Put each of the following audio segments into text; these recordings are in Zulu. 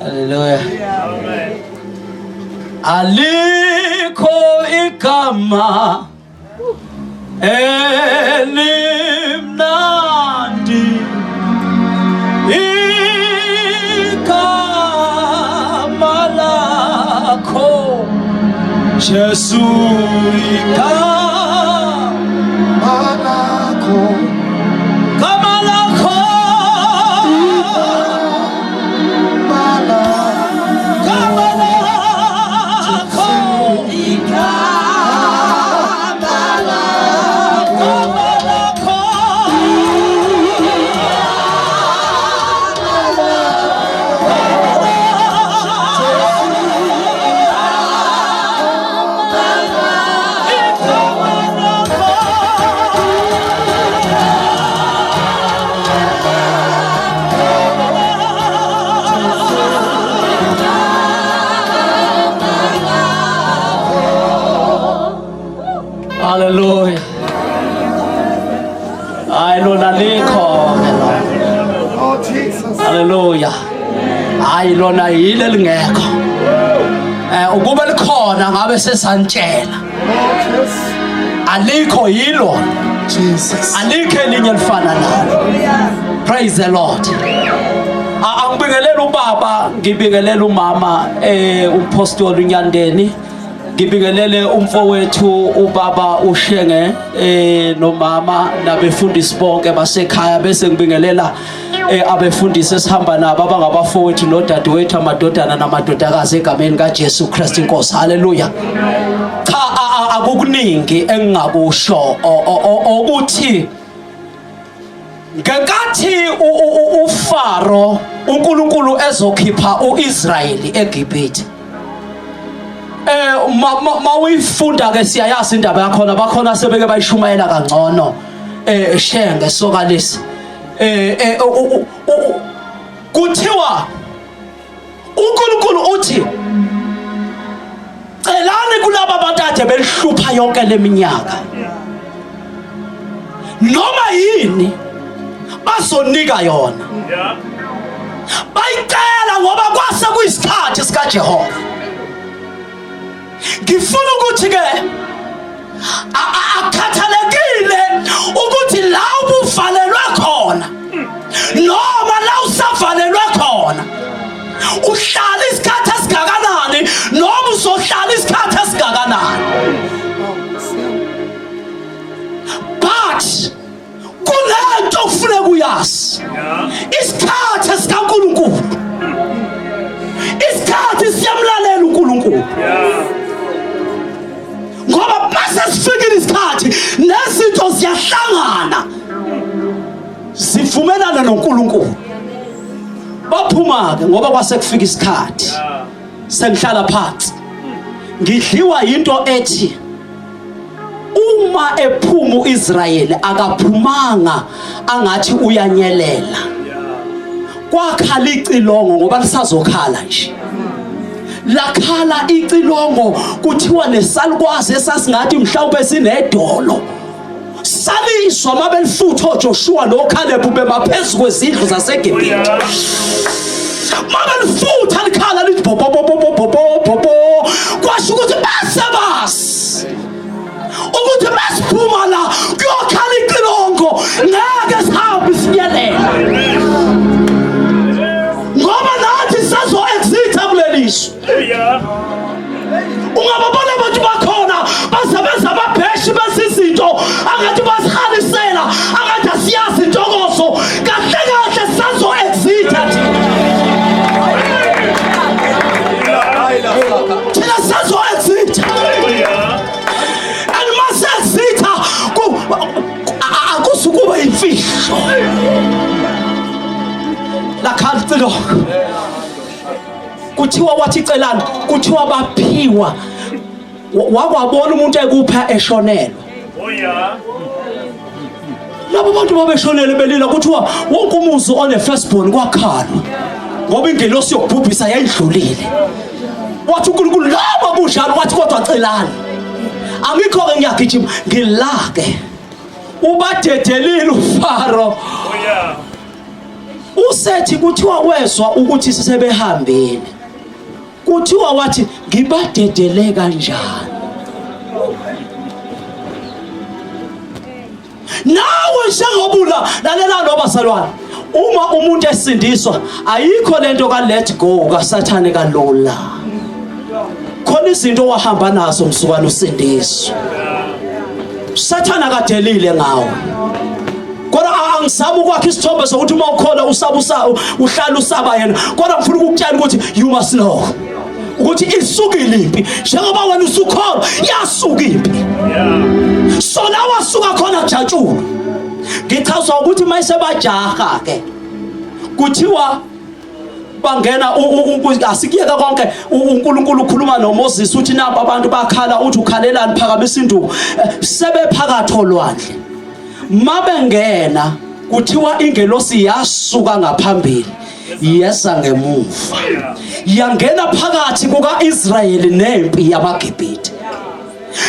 Haleluya. Alikho igama elimnandi igama lakho Jesu igama lakho gama lakho gama lakho gama lakho Hallelujah. Hayi lona likho ke lona. Oh Jesus. Hallelujah. Hayi lona yile lingekho. Eh ukube likhona ngabe sesantshela. Oh Jesus. Alikho yilona. Jesus. Alikho elinye elifana nalo. Praise the Lord. Angibingelela ubaba, ngibingelela umama eh umpostoli uNyandeni. Ngibingelele umfowethu ubaba uShenge eh nomama nabefundisi bonke basekhaya bese ngibingelela eh abefundisi esihamba nabo abangabafowethu nodadewethu amadodana namadodakazi egameni kaJesu Kristu inkosi. Haleluya. Cha akukuningi engingakusho ukuthi ngenkathi uFaro uNkulunkulu ezokhipha uIsrayeli eGibhithe eh mawuyifunda ke siyayazi indaba yakhona bakhona sebeke bayishumayela kangcono eh shenge soka lesi eh, eh kuthiwa uNkulunkulu uthi celani kulaba abantu ade belihlupha yonke leminyaka noma yini bazonika yona bayicela ngoba kwase kuyisikhathi sikaJehova ngifuna ukuthi ke akukhathalekile ukuthi la ubuvalelwe khona noma la usavalelwe khona uhlala isikhathi esingakanani noma uzohlala isikhathi esingakanani but kunento okufuneka uyazi isikhathi sikaNkulunkulu isikhathi siyamlalela uNkulunkulu ngoba mase sifikile isikhathi nezinto ziyahlangana zivumelana noNkulunkulu baphuma ke ngoba kwase kufika isikhathi sengihlala phansi ngidliwa into ethi uma ephuma uIsrayeli akaphumanga angathi uyanyelela kwakhala icilongo ngoba lisazokhala nje lakhala icilongo kuthiwa nesalukwazi esasingathi mhlawumbe sinedolo saliswa mabelifutha oJoshua noCaleb bemaphezulu kwezindlu zaseGibhithe mabelifutha likhala lithi bo bo bo bo bo bo bo kwasho ukuthi base basi ukuthi masiphuma la kuyokhala icilongo ngeke sihambe sinyelela ngoba nathi sazo exita kulelizwe ungababona abantu bakhona basebenza amabheshi besizinto angathi basihalisela angathi asiyazi intokozo kahle kahle sazo-exita thina sazo-exita and mase-exita akuzukuba yimfihlo lakhala icilongo kuthiwa wathi celani kuthiwa baphiwa wakwabona umuntu ekupha eshonelwa oh yeah labo bantu babeshonele belila kuthiwa wonke umuzi one firstborn kwakhalwa ngoba ingelosi yokubhubhisa yayidlulile wathi uNkulunkulu laba kunjalo wathi kodwa celani angikho ke ngiyagijima ngilake ubadedelile uFaro oh yeah Usethi kuthiwa wezwa ukuthi sesebehambile. Kuthiwa wathi ngibadedele kanjani? Nawe njengobula lalela lo bazalwane. Uma umuntu esindiswa ayikho lento ka let go kaSathane kalula. Khona izinto owahamba nazo msukwana usindiswa. Sathana akadelile ngawe. Kodwa angisabi ukwakha isithombe sokuthi uma ukhona usaba uhlala usaba yena. Kodwa ngifuna ukukutshela ukuthi you must know ukuthi isukile impi njengoba wena usukholwa yasuka impi. So la wasuka khona kujatshulwa. Ngichazwa ukuthi mayisebajaha ke kuthiwa bangena asikuyeka konke uNkulunkulu ukhuluma noMoses uthi nabo abantu bakhala uthi ukhalelani phakamisa induku eh, sebephakathi olwandle mabengena kuthiwa ingelosi yasuka ngaphambili yeza ngemuva yangena phakathi kukaIsrayeli nempi yamaGibhithe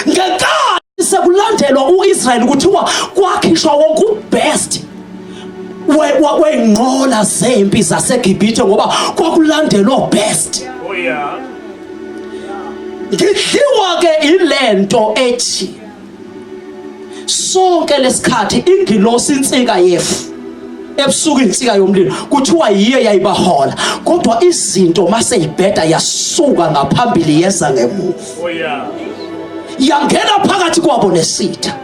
ngenkathi sekulandelwa uIsrayeli kuthiwa kwakhishwa wonke ubest wey'nqola zempi zaseGibhithe ngoba kwakulandelwa best oh, yeah. Ngidliwa ke ilento ethi sonke lesikhathi ingilosi insika yefu ebusuku insika yomlilo kuthiwa yiyo yayibahola kodwa izinto mase ibheda yasuka ngaphambili yeza ngemuva oh, yeah. Yangena phakathi kwabo nesitha.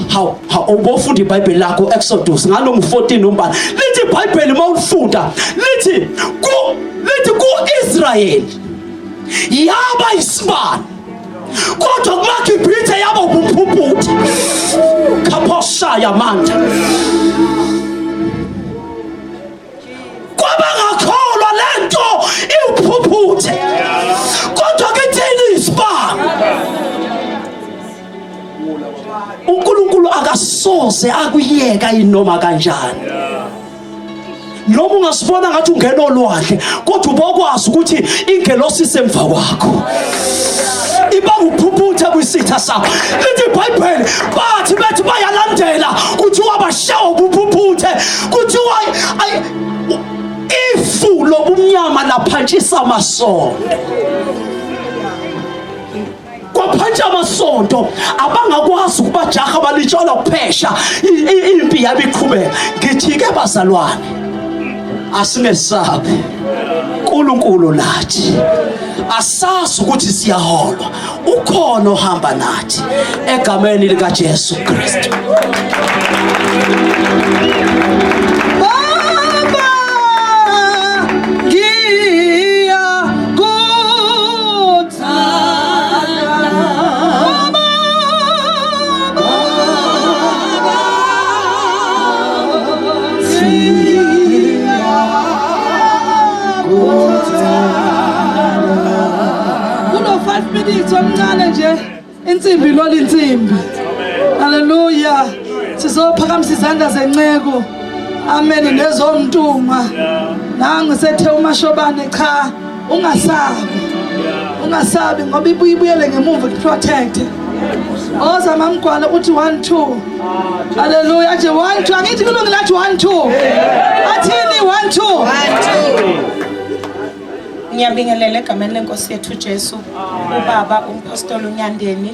Hawu, hawu ubofunda iBhayibheli lakho Exodus ngalo ngu14 umbala. Lithi iBhayibheli mawufunda lithi ku lithi kuIsrael yaba isibani kodwa kumaGibhithe yaba ubumphuputhe. Khaphosha amandla. Kwabangakholwa lento iwuphuphuthe. Kodwa kithini isibani? uNkulunkulu akasoze akuyeka inoma kanjani noma ungasibona ngathi ungena olwandle kodwa ubokwazi ukuthi ingelosi isemva kwakho iba nguphuphutha kwisitha sakho lithi iBhayibheli bathi bethi bayalandela kuthiwa bashawa ubuphuphuthe kuthiwa ifu lobumnyama laphantshisa amasondo kwaphantsha amasonto abangakwazi ukubajaha balitshelwa kuphesha impi yabe iqhubeka ngithi ke bazalwane asingesabi uNkulunkulu nathi asazi ukuthi siyaholwa ukhona ohamba nathi egameni lika Jesu Kristu. Baba ngiyakuthanda Baba Kuno 5 minutes omncane nje insimbi lola insimbi. Haleluya. Sizophakamisa izandla zenceku. Amen nezomntungwa. Nangu sethe umashobane cha ungasabi. Ungasabi ngoba ibuye ibuyele ngemuva kuprotect. Oza mamgwala uthi 1 2. Haleluya nje 1 2 angithi kulungile athi 1 2. Athini 1 2. 1 2. Ngiyabingelela egameni lenkosi yethu Jesu ubaba umpostoli uNyandeni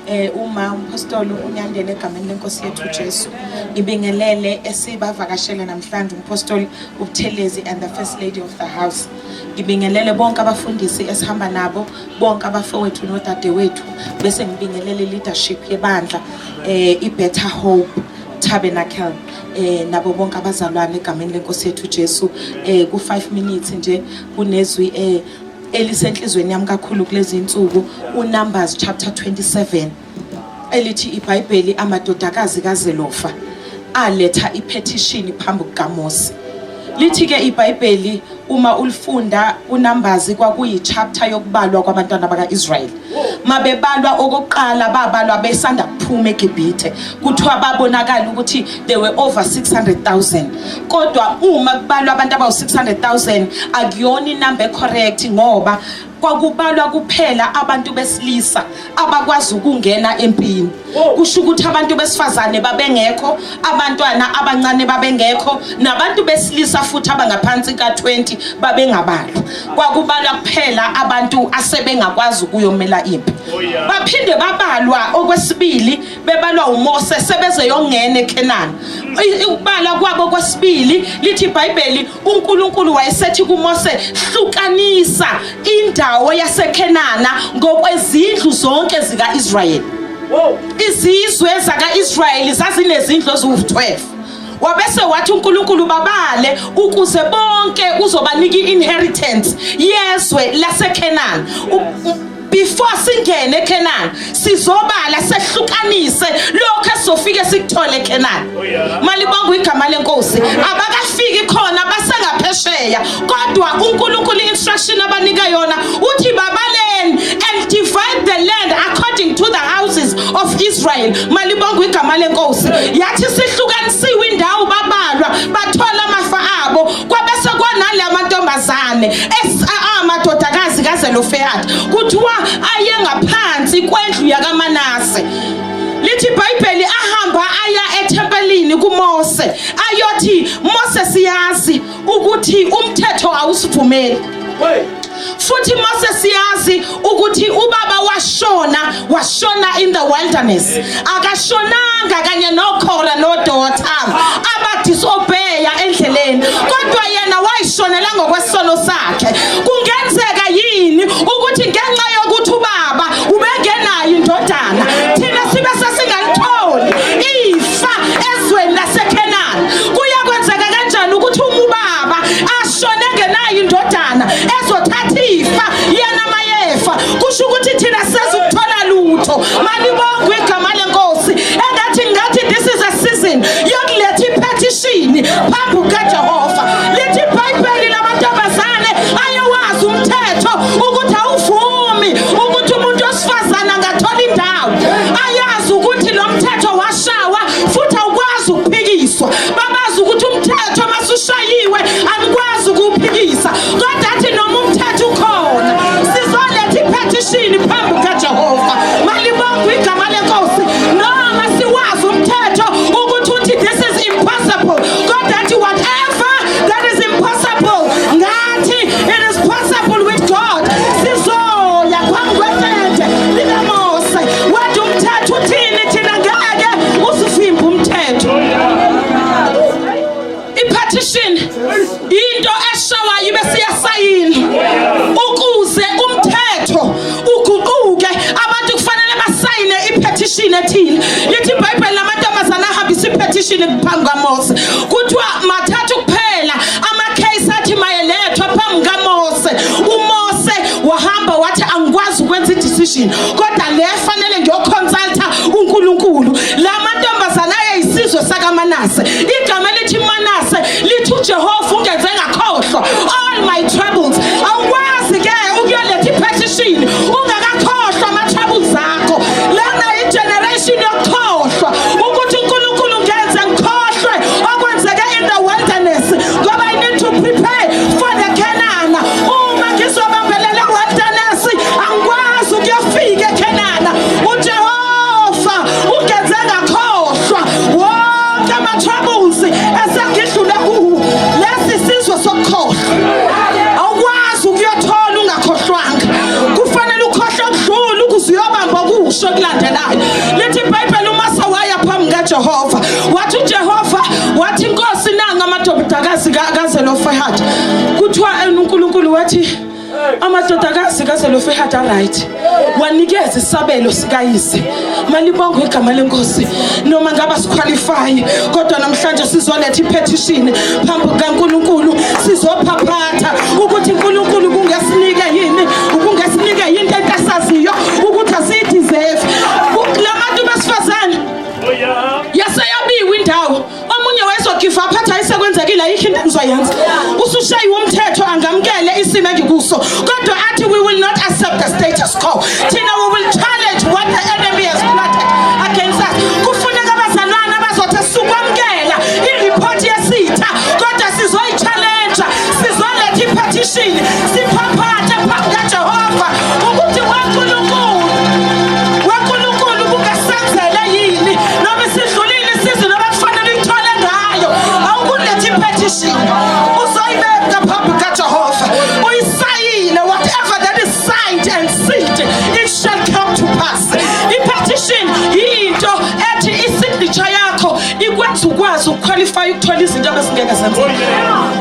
eh uma umpostoli uNyandeni egameni lenkosi yethu Jesu ngibingelele esibavakashele namhlanje umpostoli uButhelezi and the first lady of the house ngibingelele bonke abafundisi esihamba nabo bonke abafowethu nodadewethu bese ngibingelele leadership yebandla eh iBetter Hope Tabernacle eh nabo bonke abazalwane egameni lenkosi yethu Jesu eh ku 5 minutes nje kunezwi eh elisenhlizweni yami kakhulu kulezi insuku uNumbers chapter 27 elithi iBhayibheli amadodakazi kaZelofa aletha ipetition phambi kukaMose lithi ke iBhayibheli uma ulifunda uNumbers kwakuyi chapter yokubalwa kwabantwana bakaIsrael mabebalwa okokuqala babalwa besanda kuphuma bephuma eGibhithe kuthiwa babonakala ukuthi they were over 600,000 kodwa uma kubalwa abantu abawu 600,000 akuyona inumber correct ngoba kwakubalwa kuphela abantu besilisa abakwazi ukungena empini oh. Kusho ukuthi abantu besifazane babengekho, abantwana abancane babengekho, nabantu besilisa futhi abangaphansi ka-20 babengabalwa. Kwakubalwa kuphela abantu asebengakwazi ukuyomela impi. Oh, Baphinde babalwa okwesibili bebalwa uMose sebeze yongena eKhenani. Ukubala kwabo kwesibili lithi iBhayibheli uNkulunkulu wayesethi kuMose hlukanisa indawo yaseKhenana ngokwezindlu zonke zikaIsrayeli. Izizwe zakaIsrayeli zazinezindlu eziwu-12. Wabese wathi uNkulunkulu babale ukuze bonke uzobanika i-inheritance yezwe laseKhenani. Before singene eKhenani sizobala sehlukanise lokho esizofike sikuthole eKhenani. Oh, Malibongwe igama lenkosi. Abakafiki khona basengaphesheya kodwa uNkulunkulu instruction abanika yona uthi babaleni and divide the land according to the houses of Israel. Malibongwe igama lenkosi. Yathi sihlukanisiwe indawo babalwa bathola amafa abo kwabese kwanala amantombazane amadodakazi kaZelofehadi kuthiwa ayengaphansi kwendlu yakaManase. Lithi iBhayibheli ahamba aya ethempelini kuMose ayothi Mose siyazi ukuthi umthetho awusivumeli futhi Mose siyazi ukuthi ubaba washona washona in the wilderness akashonanga kanye noKhora noDothan abadisobeya endleleni kodwa yena wayishonela ngokwesono sakhe. Kungenzeka yini ukuthi ngenxa yokuthi ubaba ubengenayo indodana thina sibe sesingalitholi ifa ezweni laseKhenani? Kuyakwenzeka kanjani ukuthi uma ubaba ashone engenayo indodana ezothatha ifa yena mayefa? Kusho ukuthi thina sezukuthola lutho. Malibongwe igama lenkosi. Engathi ngathi this is a season yokuletha ipetition phambi kukaJehova. Lithi iBhayibheli lamantombazane ayewazi umthetho ukuthi awuvumi ukuthi umuntu wesifazane angathola indawo. Ayazi ukuthi lo mthetho washawa futhi awukwazi ukuphikiswa. Babazi ukuthi umthetho masushayiwe anikwazi ukuwuphikisa. Kodwa athi noma umthetho ukhona sizoletha ipetition phambi kukaJehova. Malibongwe igama lenkosi. Noma siwazi umthetho ukuthi uthi this is impossible, kodwa athi whatever that is impossible ngathi it is possible with God. Sizoya phambi kwetende likaMose. Wathi umthetho uthini, thina ngeke usivimbe umthetho. Ipetition into eshawayo ibe siyasayina ukuze umthetho uguquke. Abantu kufanele basayine ipetition ethile. Lithi iBhayibheli lamantombazana ahambisa ipetition phambi kaMose. Kuthiwa mathathu kuphela ama-case athi mayelethwa phambi kaMose. uMose wahamba wathi angikwazi ukwenza i-decision kodwa le fanele ngiyoconsulta uNkulunkulu. La mantombazana ayeyisizwe sakaManase. Igama elithi Manase lithi uJehova ungenze ngakhohlwa all my troubles. Awukwazi ke ukuyoletha ipetition ungakakhohlwa ama-troubles akho. Lana i-generation yokukhohlwa ukuthi uNkulunkulu ngenze ngikhohlwe okwenzeke in the wilderness ngoba I need to prepare for the Canaan. Uma ngizobambelela wilderness angikwazi ukuyofika eCanaan. uJehova ungenze ngakhohlwa wonke ama-troubles esengidlule kuwo. Lesi sizwe sokukhohlwa awukwazi ukuyothola ungakhohlwanga. Kufanele ukhohlwe okudlula ukuze uyobamba okusho okulandelayo. Lithi iBhayibheli uMose waya phambi kaJehova wathi uJehova wathi inkosi nanga amadodakazi kaZelofehadi. Kuthiwa uNkulunkulu wathi amadodakazi kaZelofehadi aright, wanikeza isabelo sikayise. Malibongwe igama lenkosi. Noma ngaba siqualify kodwa namhlanje sizoletha ipetition phambi kukaNkulunkulu. Sizophaphatha ukuthi uNkulunkulu kungesinike yini, ukungesinike yinto entasaziyo ukuthi asiyideserve. Labantu besifazane yaseyabiwa indawo. Omunye wayezogiva aphatha ayisekwenzekile ayikho into engizoyenza. Usushayiwe umthetho angamkele isimo engikuso kodwa athi we will not accept the status quo. Thina we will challenge what the enemy has plotted against us. petition siphaphathe phambi kaJehova ukuthi weNkulunkulu weNkulunkulu bungasenzele yini noma isidlulile isizwe noma kufanele uyithole ngayo awukuletha i-petition uzoyibeka phambi kaJehova uyisayine whatever that is signed and sealed it shall come to pass. I-petition yinto ethi i-signature yakho ikwenza ukwazi ukuqualify ukuthola izinto abesingeke zenzeke.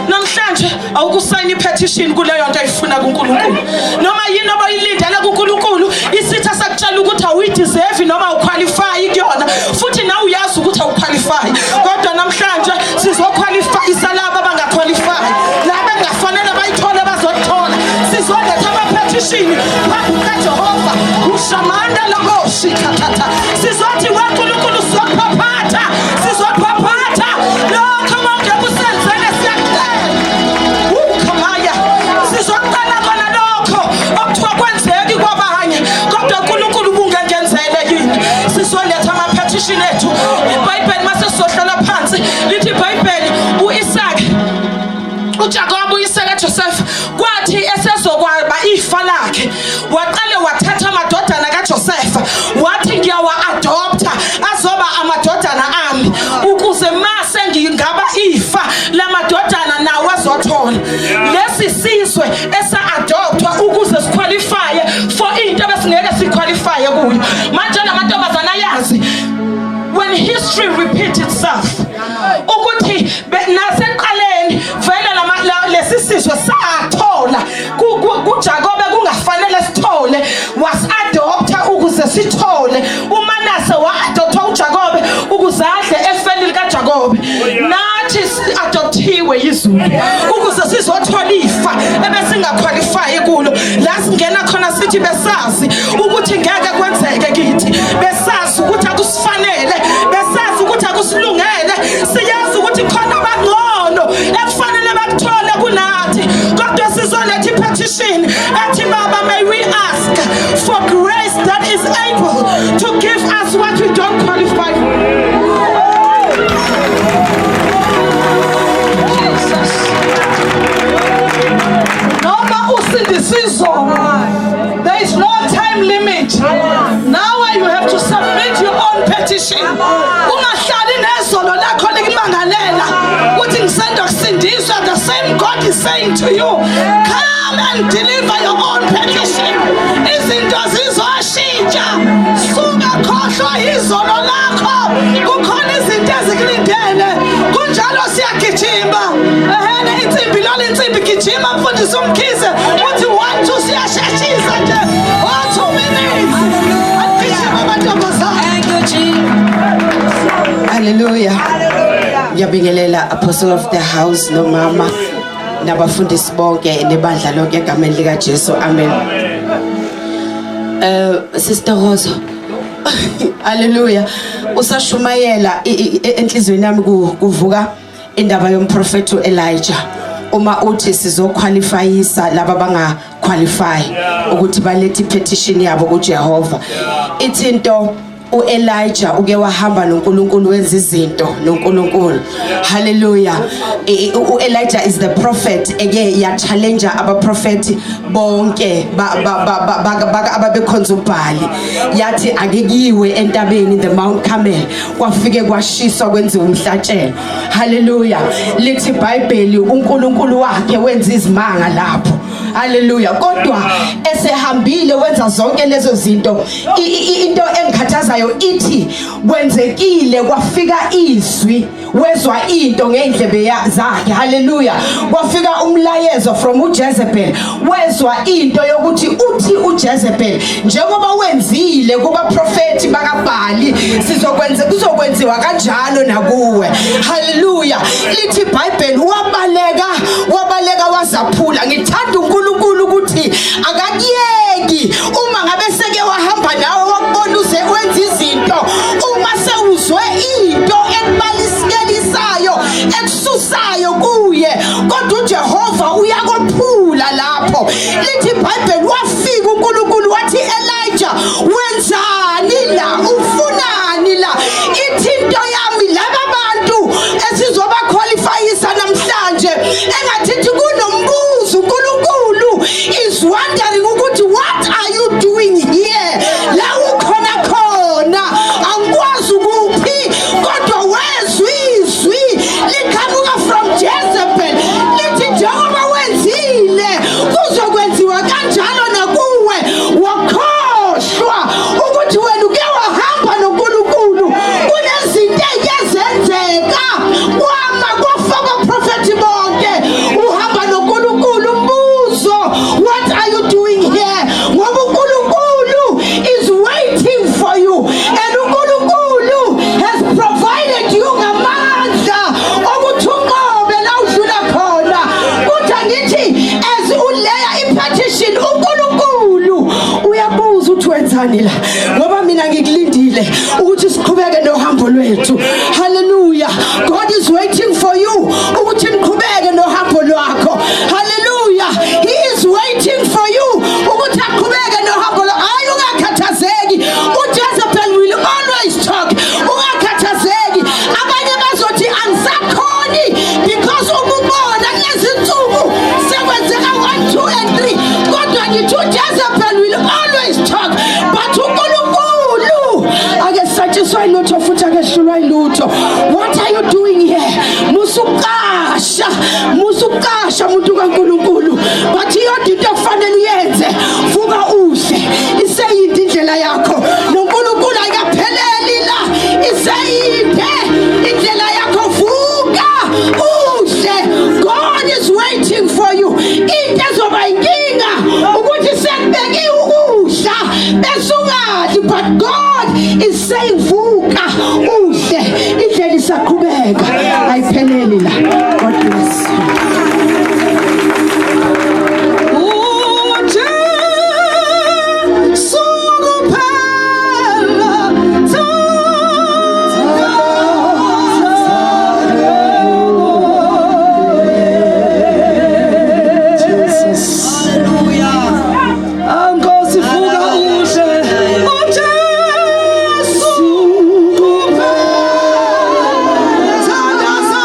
Namhlanje awukusayina i-petition kuleyo nto ayifuna kuNkulunkulu noma yini obayilindele kuNkulunkulu. Isitha sakutshela ukuthi awuyideserve noma awuqualify kuyona, futhi nawe uyazi ukuthi awuqualify, kodwa namhlanje sizoqualifyisa laba abangaqualify, laba engafanele bayithole bazothola. Sizoletha ama-petition phambi kukaJehova ushamanda lakoshikhathatha. Sizothi weNkulunkulu sizophaphatha, sizophaphatha lokho konke kusenzele, siyacela ukhamaya. Sizoqala kona lokho okuthiwa kwenzeki kwabanye, kodwa uNkulunkulu ubungengenzele yini? Sizoletha ama-petition ethu. IBhayibheli mase sizohlala phansi lithi iBhayibheli u-Isaka uJakobe uyise kaJoseph kwathi esezokwaba ifa lakhe waqale wathatha amadodana kaJoseph wathi ngiyawa-adopta azoba amadodana ami ukuze mase ngingaba ifa lamadodana nawo azothola. Lesi sizwe esa-adoptwa ukuze siqualifye for into ebesingeke siqualifye kuyo. Manje lamantombazana ayazi when history repeats itself ukuthi nasekuqaleni vele lesi sizwe sathola kuJakobe kungafanele sithole, was-adopta ukuze sithole. UManase wa-adoptwa uJakobe ukuze adle efeni likaJakobe. Nathi si-adoptiwe yizulu ukuze sizothola ifa ebesingaqualifyi kulo. La singena khona sithi besazi ukuthi ngeke kwenzeke kithi, besazi ukuthi akusifanele, besazi ukuthi akusilungele, siyazi ukuthi khona abangcono ekufanele bakuthole kunathi, kodwa sizoletha i-petition ethi Baba, may we ask for grace that is able to give us what we don't qualify for. Jesus. Noma usindisizolo, there is no time limit. Now you have to submit your own petition. Ungahlali nezolo lakho likumangalela uthi ngisanda kusindiswa. The same God is saying to you, come and deliver your own petition. Izinto zizoshintsha. Suka, khohlwa izolo lakho, kukhona izinto ezikulindele. Kunjalo, siyagijima. Ehene, insimbi lola insimbi, gijima mfundisi uMkhize uthi 1 2, siyasheshisa nje, 2 minutes, agijima amantombazane. Hallelujah. Ngiyabingelela apostle of the house nomama nabafundisi bonke nebandla lonke egameni lika Jesu. Amen. Sister Rosa. Hallelujah. Usashumayela enhlizweni yami kuvuka indaba yomprofeti Elijah. Uma uthi sizoqualifyisa laba banga qualify ukuthi balethe petition yabo kuJehova. Ithi into uElijah uke wahamba noNkulunkulu, wenza izinto noNkulunkulu. Hallelujah. UElijah is the prophet eke ya challenge abaprofeti bonke ababekhonza uBhali, yathi akekuyiwe entabeni, the Mount Carmel, kwafike kwashiswa kwenziwa umhlatshelo. Hallelujah. Lithi iBhayibheli uNkulunkulu wakhe wenza izimanga lapho. Haleluya. Kodwa esehambile wenza zonke lezo zinto, into engikhathazayo ithi kwenzekile kwafika izwi, wezwa into ngeindlebe zakhe. Haleluya. Kwafika umlayezo from uJezebel, wezwa into yokuthi uthi uJezebel njengoba wenzile kuba profeti bakaBhali, sizokwenza, kuzokwenziwa kanjalo nakuwe. Haleluya. Lithi iBhayibheli wabaleka, wabaleka wazaphula. Ngithanda uNkulunkulu ukuthi akakuyeki uma ngabe seke wahamba nawe, wakubona uze wenza izinto. Uma sewuzwe into ekubalisikelisayo, ekususayo kuye, kodwa uJehova uyakophula lapho. Lithi iBhayibheli wafika uNkulunkulu wathi, "Elijah, wenzani la? Ufunani la?" Ithi into yami laba bantu esizoba qualifyisa namhlanje engathi zethu. Hallelujah. God is waiting for you ukuthi niqhubeke nohambo lwakho. Hallelujah. He is waiting for you ukuthi aqhubeke nohambo lwakho. Hayi, ungakhathazeki. UJezebel will always talk. Ungakhathazeki. Abanye bazothi angisakhoni because umubona kulezi nsuku sekwenzeka 1 2 and 3, kodwa ngithi uJezebel will always talk, but uNkulunkulu akesatshiswa ilutho futhi akehlulwa ilutho. What are you doing here? Musuqasha, musuqasha, muntu kaNkulunkulu, but iyodwa into okufanele uyenze, vuka uhle. Iseyinde indlela yakho noNkulunkulu, ayikapheleli la, iseyinde indlela yakho. Vuka uhle. God is waiting for you. Into ezoba inkinga ukuthi sekubekiwe ukudla bese ungadli, but God is saying vuka uhle, indlela isaqhubeka, ayipheleli la. God bless you. uJesu kuphela, thandaza. Jesus. Nkosi, vuka uhle. uJesu kuphela, thandaza.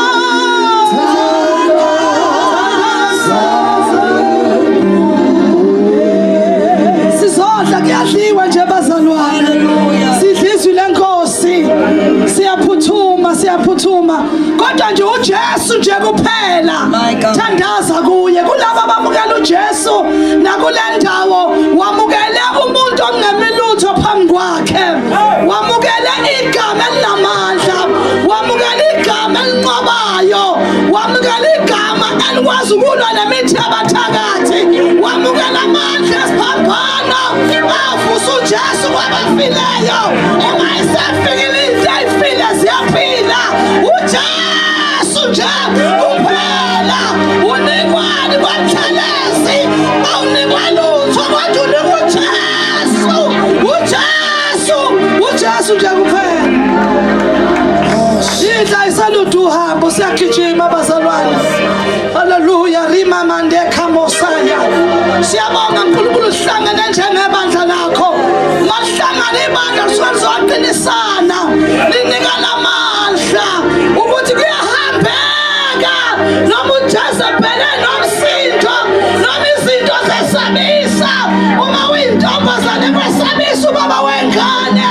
Sizodla, kuyadliwa nje bazalwane, sidla izwi lenkosi. Siyaphuthuma, siyaphuthuma, kodwa nje uJesu nje kuphela, thandaza kuye. Kulabo abamukela uJesu nakule ndawo, wamukele umuntu ongemilutho phambi kwakhe, wamukele igama elinamandla, wamukele igama elinqobayo, wamukele igama elikwazi ukulwa nemithi yabathakathi, wamukela amandla esiphambano avusa uJesu kwabafileyo. Uma esefikile, into eyifile ziyaphila. uJesu nje kuphela. Unikwani kwaMthelezi? Awunikwa lutho, kodwa unikwa uJesu, uJesu, uJesu nje kuphela. Idla isalutho uhambo, siyagijima bazalwane. Haleluya. Rima mande khamosaya. Siyabonga Nkulunkulu, sihlangene njengebandla lakho. Masihlangane ibandla lisuke lizoqinisana, linika lamandla ukuthi kuyahambeka noma uJezebhele nomsindo noma izinto zesabisa. Uma uyintombazane, kwesabisa ubaba wengane.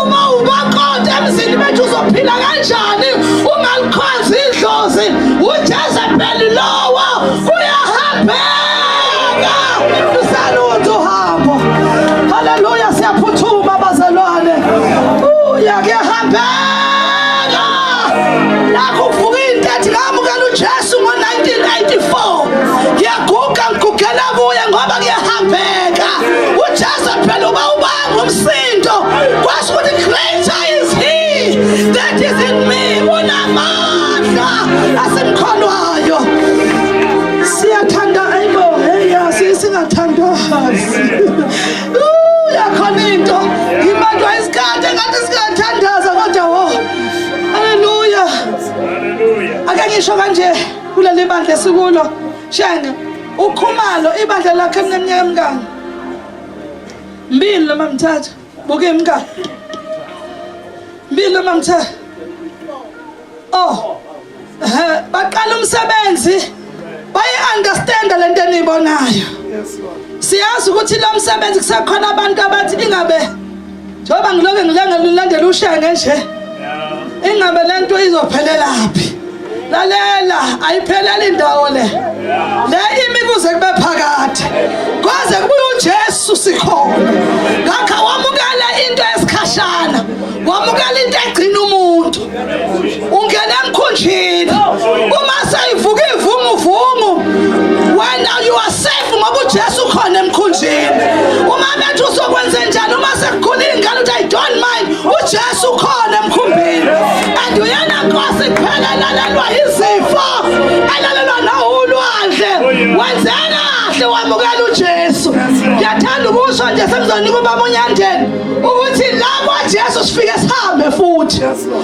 Uma ubakonto emzini bethu, uzophila kanjani ungalikhonzi idlozi? uJezebheli lowo. Kuyahambeka, lusalutho uhambo. Haleluya. Siyaphuthuma bazalwane. Uya, kuyahambeka. Nakho kuvuka into ethi ngamukela uJesu ngo-1994, ngiyaguga, ngigugela kuye ngoba kuyahambeka. uJezebheli uba ubanga umsindo, kwasho ukuthi greater is he that is in me. Unamandla asimkholwayo. Siyathanda, ayibo, hey, singathandazi. Yakhona into ngibanjwa isikhathi, engathi singathandaza, kodwa wo, haleluya. Ake ngisho kanje, kuleli bandla esikulo, Shenge uKhumalo, ibandla lakhe lineminyaka emingaki? Mbili noma mthathu? Buke, imngani, mbili noma mthathu? Oh, baqala umsebenzi, bayi-understanda lento eniyibonayo. Siyazi ukuthi lo msebenzi kusekhona abantu abathi ingabe njengoba ngiloke ngilandela uShenge nje, ingabe lento izophelelaphi? Lalela, ayipheleli indawo le. Le imi kuze kube phakade, kwaze kubuye uJesu, sikhona. Ngakho wamukela into esikhashana, wamukela into egcina umuntu. Ungena emkhunjini, uma seyivuka ivunguvungu, wena you are safe ngoba uJesu ukhona emkhunjini. Uma bethi uzokwenza njani, uma sekukhula ingane, uthi I don't mind, uJesu ukhona emkhumbini. And uyena Nkosi kuphela elalelwa izifo, elalelwa nawulwandle. Wenze kahle wamukela uJesu. Ngiyathanda ukusho nje sengizonika ubaba uNyandeni ukuthi la kwaJesu sifike sihambe futhi.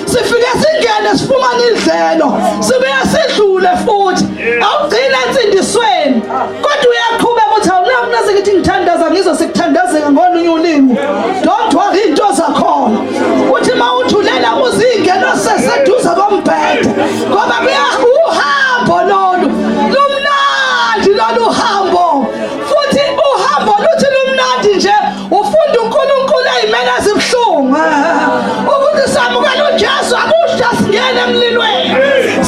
Sifike singene sifumane idlelo. Sibuye sidlule futhi. Awugcina ensindisweni. Kodwa uyaqhubeka ukuthi awunakunaze ngithi ngithandaza ngizwe sikuthandazeka ngolunye ulimi. Don't worry into zakhona. Uthi mawuthulela uzingeno seseduze kombhede. Ngoba kuyahambo lolu. Lumnandi lolu hambo. Futhi uhambo luthi lumnandi nje ufunda uNkulunkulu ezimene ezibuhlungu. Ukuthi samukela uJesu akusho singene emlilweni.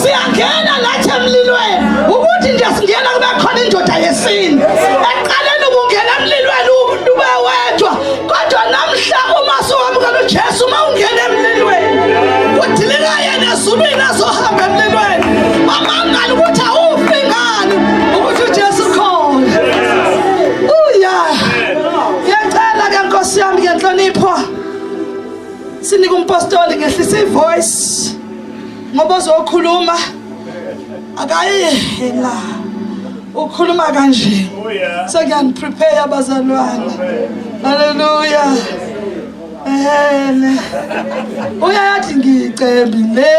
Siyangena nathi emlilweni. Ukuthi nje singena kube khona indoda yesini. Eqaleni ubungena emlilweni ube wedwa. Kodwa namhla uma sowamukela uJesu uma ungena emlilweni kudilika yena ezulwini azohamba emlilweni. Bamangala ukuthi awufi ngani ukuthi uJesu khona. Uya. Ngiyacela ke Nkosi yami ngenhlonipho. Sinika umpostoli ngehlisa ivoice ngoba ozokhuluma akayela ukhuluma kanje sekuyangiprepare abazalwane haleluya ehene uyayathi ngicebile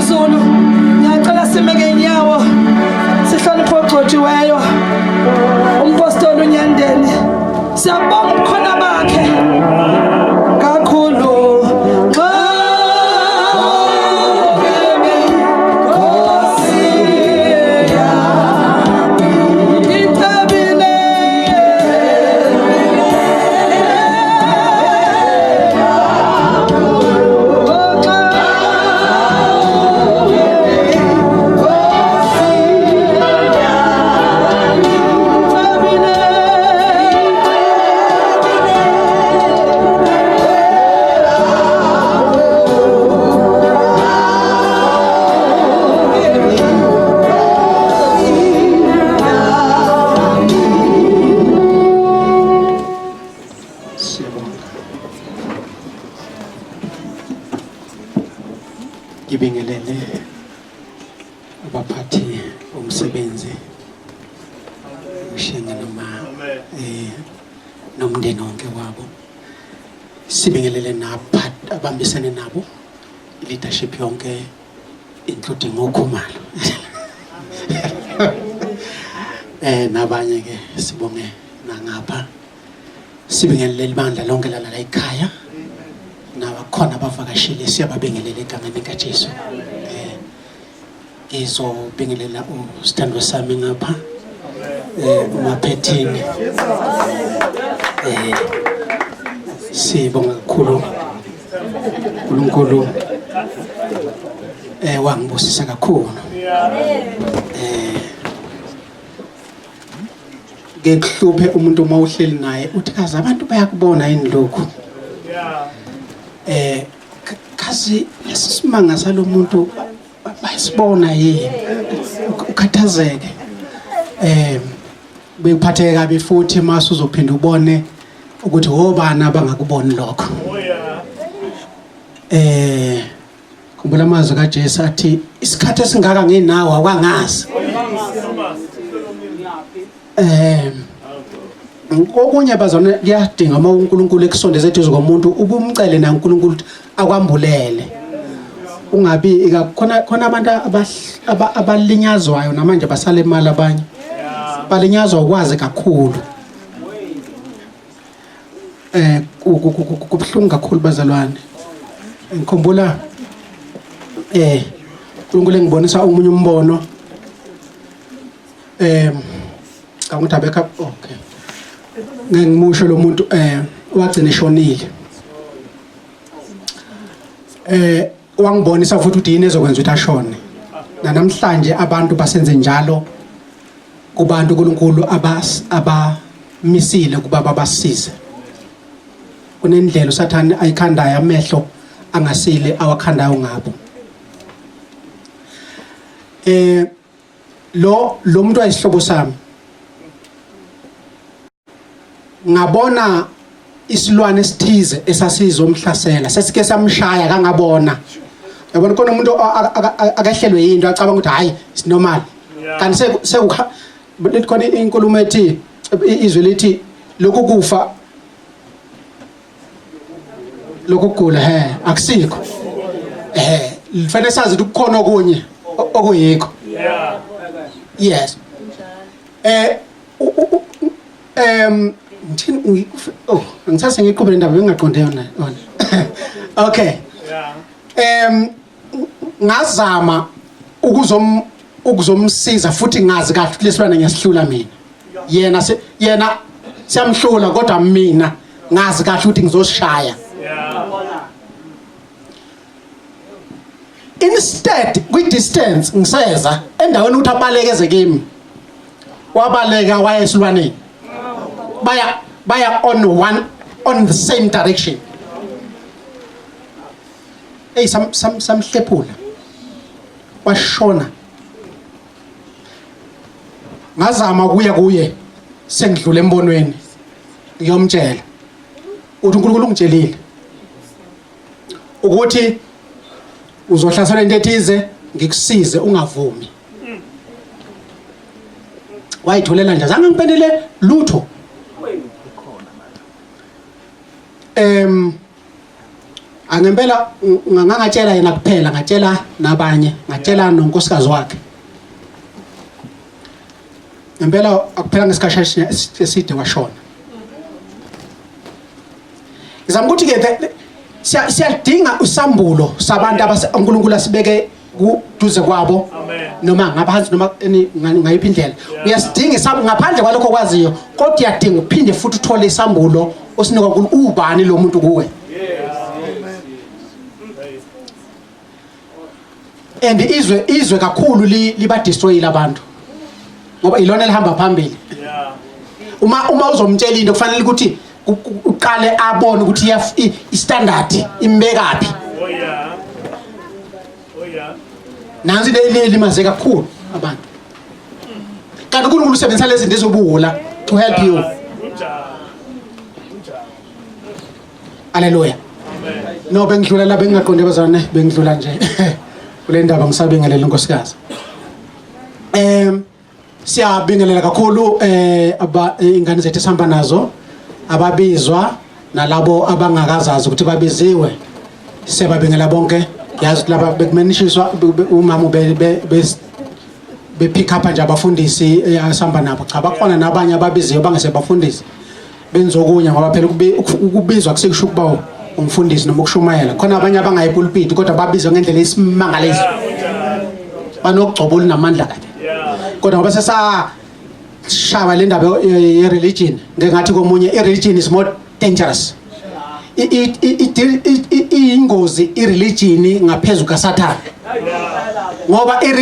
Zulu ngiyacela sime ngeenyawo sihloniphe ogcotshiweyo umpostoli uNyandeni siyabonga ubukhona bakhe kakhulu xa Siyabonga. Ngibingelele abaphathi bomsebenzi uShenge noma eh nomndeni wonke wabo. Sibingelele naphathi abambisene nabo leadership yonke including oKhumalo. Eh nabanye ke sibonge nangapha Sibingelele ibandla lonke lala la ekhaya. Nabakhona abavakashile siyababingelela egameni likaJesu. Eh ngizobingelela usithandwa sami ngapha. Eh uMaphethini. Eh sibonga kakhulu uNkulunkulu eh wangibusisa kakhulu. Eh ke kuhluphe umuntu uma uhleli naye uthi kazi abantu bayakubona yini lokhu eh kazi lesisimanga salomuntu bayasibona yini ukhathazeke eh bekuphatheke kabi futhi mase uzophinda ubone ukuthi obani abangakuboni lokho eh Khumbula amazwi kaJesu athi isikhathi esingaka nginawe awukangazi. Eh kokunye bazona kuyadinga uma uNkulunkulu ekusondeza eduze komuntu ubumcele na uNkulunkulu ukuthi akwambulele. Ungabi khona khona abantu abalinyazwayo namanje basale imali abanye. Balinyazwa ukwazi kakhulu. Eh kubuhlungu kakhulu bazalwane. Ngikhumbula eh uNkulunkulu engibonisa omunye umbono eh ngicabanga ukuthi abekho okay ngeke ngimusho lo muntu eh wagcina eshonile eh wangibonisa futhi ukuthi yini ezokwenza ukuthi ashone namhlanje abantu basenze njalo kubantu uNkulunkulu abamisile ukuba babasize kunendlela uSathane ayikhandayo amehlo angasile awakhandayo ngabo eh Lo lo muntu wayisihlobo sami. Ngabona isilwane esithize esasizomhlasela sesike samshaya kangabona. Yabona khona umuntu akehlelwe yinto acabanga ukuthi hayi it's normal. Kanti sekukha khona inkulumo ethi izwi lithi lokhu kufa lokugula he akusikho eh lifanele sazi ukuthi kukhona okunye okuyikho. Yes. Eh ngithini oh angisase ngiqhube le ndaba bengingaqonde yona yona. Okay. Ngazama ukuzom ukuzomsiza futhi ngazi kahle ukuthi lesilwane ngiyasihlula mina. Yena yena siyamhlula kodwa mina ngazi kahle ukuthi ngizosishaya. Instead kwi distance ngiseza endaweni ukuthi abaleke eze kimi. Wabaleka waya esilwaneni. Baya baya on one on the same direction. Hey sam sam samhlephula. Washona. Ngazama ukuya kuye sengidlula embonweni ngiyomtshela. Uthi uNkulunkulu ungitshelile ukuthi uzohlaselwa into ethize ngikusize ungavumi. Wayitholela nje azange ngipendele lutho. Angempela ngangatshela yena kuphela ngatshela nabanye ngatshela nonkosikazi wakhe. Ngempela akuphela ngesikhathi eside washona. Ngizama ukuthi ke siyalidinga usambulo sabantu abase uNkulunkulu asibeke kuduze kwabo noma ngaphansi noma ngayiphi indlela. Uyasidinga isambulo ngaphandle kwalokho okwaziyo kodwa uyadinga uphinde futhi uthole isambulo osinikwa uNkulunkulu ubani lo muntu kuwe. And izwe izwe kakhulu liba destroyile abantu ngoba ilona elihamba phambili. Uma uma uzomtshela into kufanele ukuthi uqale abone ukuthi i standard imbekaphi. Oh yeah. Oh yeah. Nansi le limaze kakhulu abantu. Kanti uNkulunkulu usebenzisa lezi zinto ezobuwula to help you. Hallelujah. No bengidlula la bengingaqondi bazalwane bengidlula nje kule ndaba ngisabingelela inkosikazi. Siyabingelela kakhulu aba ingane zethu esihamba nazo ababizwa nalabo abangakazazi ukuthi babiziwe. Siyababingela bonke. Yazi ukuthi laba bekumenishiswa umama be pick up nje abafundisi esihamba nabo. Cha bakhona nabanye ababiziwe bangesebafundisi. Benza okunye ngoba phela ukubizwa kusekusho ukuba umfundisi noma ukushumayela. Khona abanye abangayi epulpit kodwa babizwe ngendlela esimangaliso. Banokugcoba olunamandla kabi. Kodwa ngoba sesashaba le ndaba ye religion, ngeke ngathi komunye i religion is more dangerous. Iyingozi i religion ngaphezulu kaSathane. Ngoba i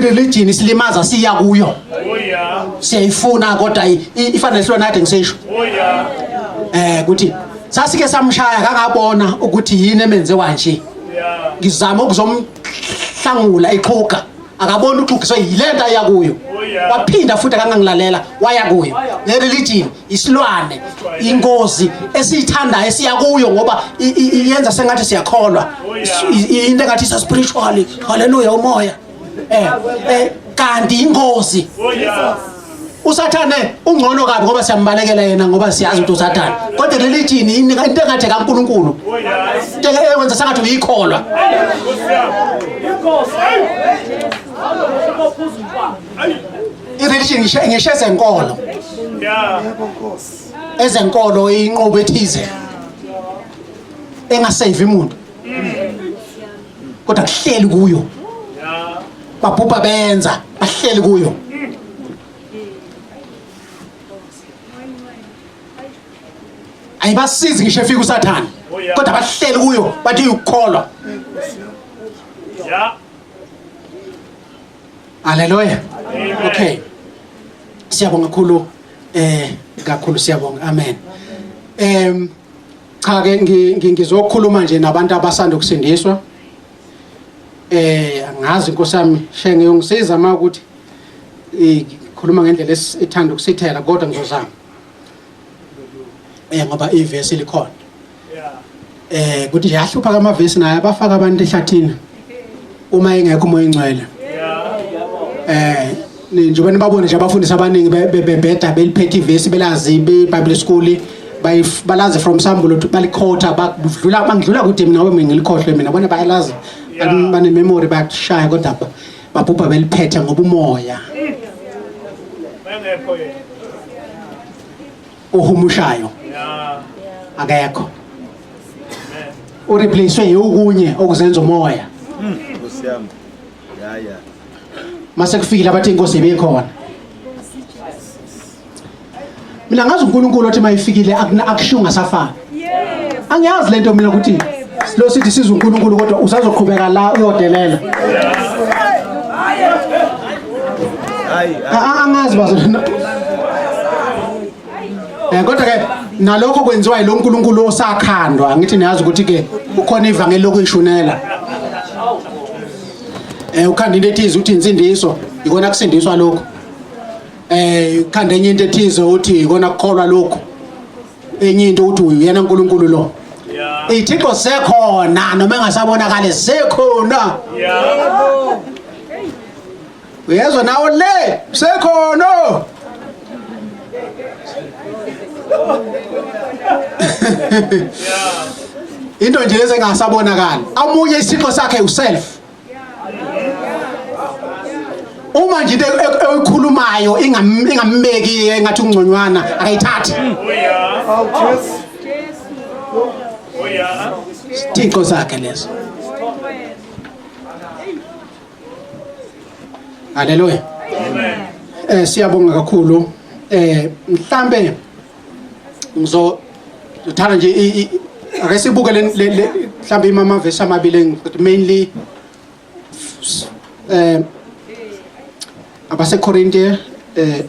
religion isilimaza siya kuyo. Siyayifuna kodwa ifana nesilwane kade ngisisho. Ukuthi sasike samshaya kangabona ukuthi yini emenze wanje. Ngizama ukuzomhlangula ixhuga. Akabona uxhugiswe yilento aya kuyo. Waphinda futhi akangangilalela waya kuyo. Ne religion isilwane ingozi esiyithandayo esiya kuyo ngoba iyenza sengathi siyakholwa. Into engathi isa spiritually. Hallelujah umoya. Kanti ingozi. uSathane ungcono kabi ngoba siyambalekela yena ngoba siyazi ukuthi uSathane. Kodwa religion inika into engathi kaNkuluNkulu. Into eyenza sengathi uyikholwa. I-religion ngisho ezenkolo. Ezenkolo inqubo ethize engasave umuntu. Kodwa kuhleli kuyo. Babhubha benza bahleli kuyo. Ayibasizi ngisho efika uSathane. Kodwa bahleli kuyo bathi ukukholwa. Hallelujah. Okay. Siyabonga kakhulu kakhulu siyabonga. Amen. Cha ke ngizokhuluma nje nabantu abasanda ukusindiswa. Angazi inkosi yami shenge yongisiza ma ukuthi Ikhuluma ngendlela ethanda ukusithela kodwa ngizozama. Eh ngoba ivesi likhona. Eh kuthi nje yahlupha kamavesi naye abafaka abantu ehlathini. Uma engekho umoya ingcwele. Eh njengoba nibabone nje abafundisi abaningi bebheda beliphethe ivesi belazi be-Bible school balazi from sambulo balikhotha bakudlula bangidlula kude mina ngoba mina ngilikhohlwe mina bona bayalazi bane memory bayakushaya kodwa babhubha beliphethe ngoba umoya Bengekho yena. ohumushayo akekho ureplacewe yokunye okuzenza umoya Nkosi yami. Ya ya. mase kufikile abathi inkosi ibikhona mina ngazi uNkulunkulu othi mayifikile akushiwo ngasafana angiyazi lento mina ukuthi lo sithi siza uNkulunkulu kodwa usazoqhubeka la uyodelela Hayi. Angazi bazalwane Eh kodwa ke nalokho kwenziwa yilo uNkulunkulu osakhandwa ngithi niyazi ukuthi ke kukhona ivangeli lokuyishunela eh ukhanda into ethize uthi insindiso ikona kusindiswa lokho eh ukhanda enye into ethize uthi ikona kukholwa lokho enye into uthi uyena uNkulunkulu lo ithixo sekhona noma engasabonakali sekhona uyezwa nawo le sekhona into nje lezi engasabonakali amunye isithixo sakhe uself uma nje into oyikhulumayo ingambeki engathi ungconywana akayithathi isithixo sakhe leso Haleluya. Amen. Eh siyabonga kakhulu. Eh mhlambe ngizo ngithanda nje ake sibuke le mhlambe imama verse amabili mainly eh abaseKorinte eh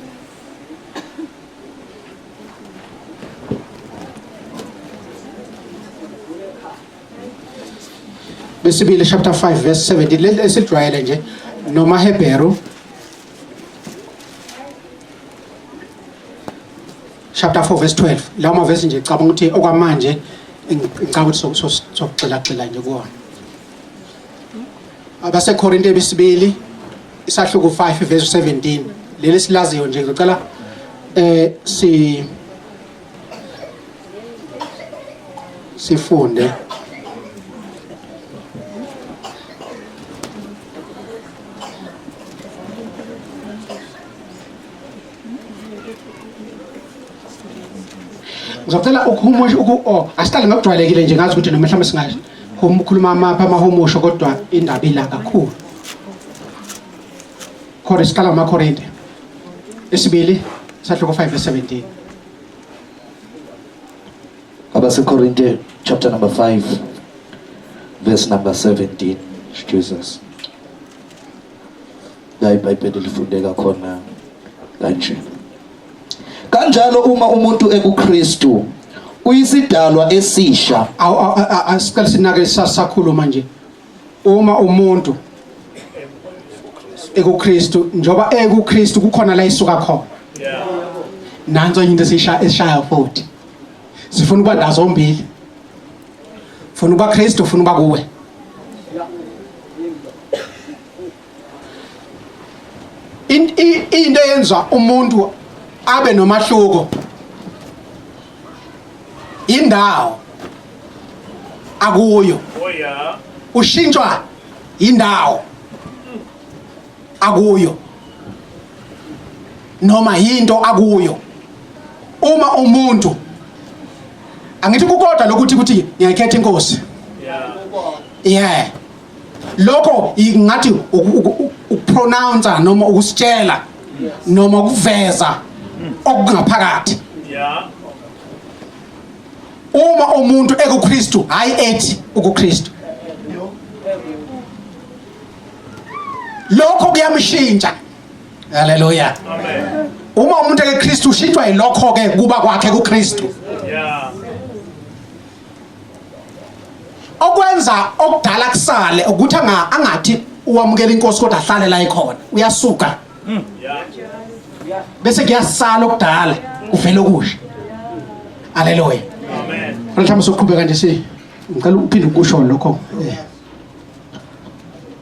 besibili chapter 5 verse 17 leli esilijwayele nje noma Hebheru chapter 4 verse 12 lawo mavesi nje cabanga ukuthi okwamanje ngicabanga ukuthi sokugxila gxila nje kuwona abaseKorinte besibili isahluko 5 verse 17 leli silaziyo nje ngicela eh si sifunde ngizocela ukuhumusha uku oh asiqale ngokujwayelekile nje ngazi ukuthi noma mhlawumbe singakhuluma amapha amahumusho kodwa indaba ila kakhulu Khore siqala ngamaKorinte esibili sahluko 5 verse 17 AbaseKorinte chapter number 5 verse number 17 Jesus la iBhayibheli lifundeka khona kanje kanjalo uma umuntu ekuKristu uyisidalwa esisha asiqale sinake sakhuluma nje uma umuntu ekuKristu njoba ekuKristu kukhona la isuka khona nanso into esisha esishaya futhi sifuna ukuba ndazo zombili funa ukuba Kristu funa ukuba kuwe into eyenza umuntu abe nomahluko indawo akuyo oh, ushintshwa indawo akuyo noma yinto akuyo uma umuntu angithi kukodwa lokuthi ukuthi ngiyayikhetha inkosi yeah lokho ngathi ukupronounce noma ukusitshela noma ukuveza okungaphakathi yeah uma umuntu ekuKristu hayi ethi ukuKristu lokho kuyamshintsha haleluya amen uma umuntu ekuKristu ushintshwa yilokho ke kuba kwakhe kuKristu yeah okwenza okudala kusale ukuthi angathi uwamukela inkosi kodwa ahlale la ikhona uyasuka Bese kuyasala okudala kuvele okusha. Haleluya. Amen. Mhlawumbe soqhubeka nje si ngicela uphinde ukusho lokho. Eh.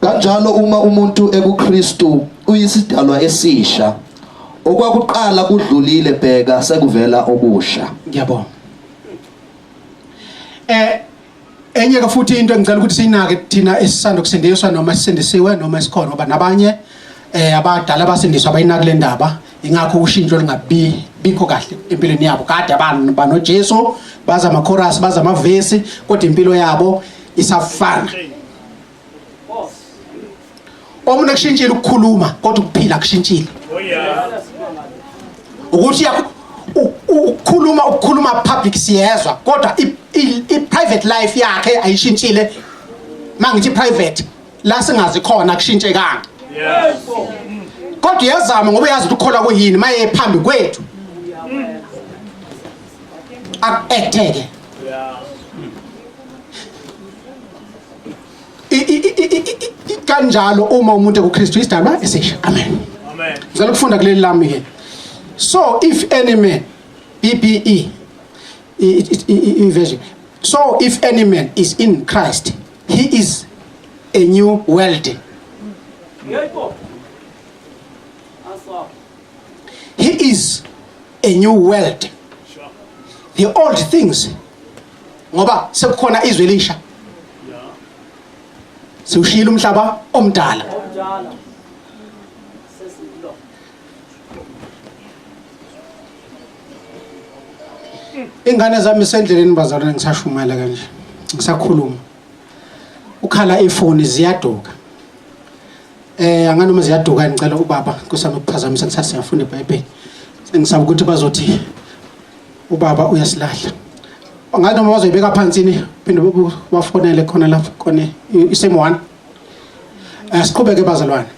Kanjalo uma umuntu ekuKristu uyisidalwa esisha okwakuqala kudlulile bheka sekuvela okusha. Ngiyabonga. Eh enye ke futhi into engicela ukuthi siyinake thina esisanda kusindiswa noma sisindisiwe noma esikhona ngoba nabanye eh abadala abasindiswa abayinaki le ndaba ingakho ushintsho lingabi bikho kahle empilweni yabo kade abantu banoJesu baza ama chorus baza amavesi kodwa impilo yabo isafana omunye kushintshile ukukhuluma kodwa ukuphila kushintshile ukuthi ukukhuluma ukukhuluma public siyezwa kodwa i-private life yakhe ayishintshile mangithi private la singazi khona kushintshekanga kodwa uyazama ngoba uyazi ukuthi ukholwa kuyini maye phambi kwethu aku-acteke kanjalo uma umuntu ekuKristu isidalwa esisha amen amen ngicela ukufunda kuleli lami ke so if any man BBE i version so if any man is in Christ he is a new world he is a new world the old things ngoba sekukhona izwe elisha siwushiyile umhlaba omdala ingane zami sendleleni bazalwane ngisashumayela kanje ngisakhuluma ukhala ifoni ziyaduka eh anganoma ziyaduka ngicela ubaba kusami ukuphazamisa ngisathi siyafunda iBhayibheli sengisaba ukuthi bazothi ubaba uyasilahla ngathi noma bazoyibeka phansi ni phinde bafonele khona lapho khona i-same one eh siqhubeke bazalwane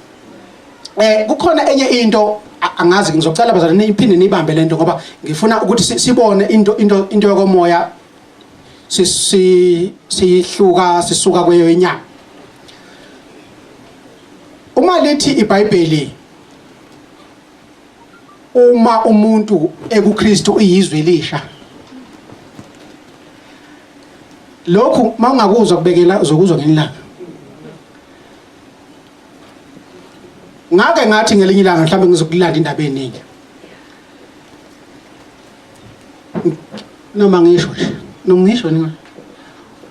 eh kukhona enye into angazi ngizocela bazalwane niphinde nibambe lento ngoba ngifuna ukuthi sibone into into into yokomoya sihluka sisuka kweyo inyama uma lithi iBhayibheli uma umuntu ekuKristu uyizwe elisha lokhu mawungakuzwa kubekela uzokuzwa ngelinye ngake ngathi ngelinye ilanga mhlawumbe ngizokulanda indaba eningi noma ngisho nje noma ngisho noma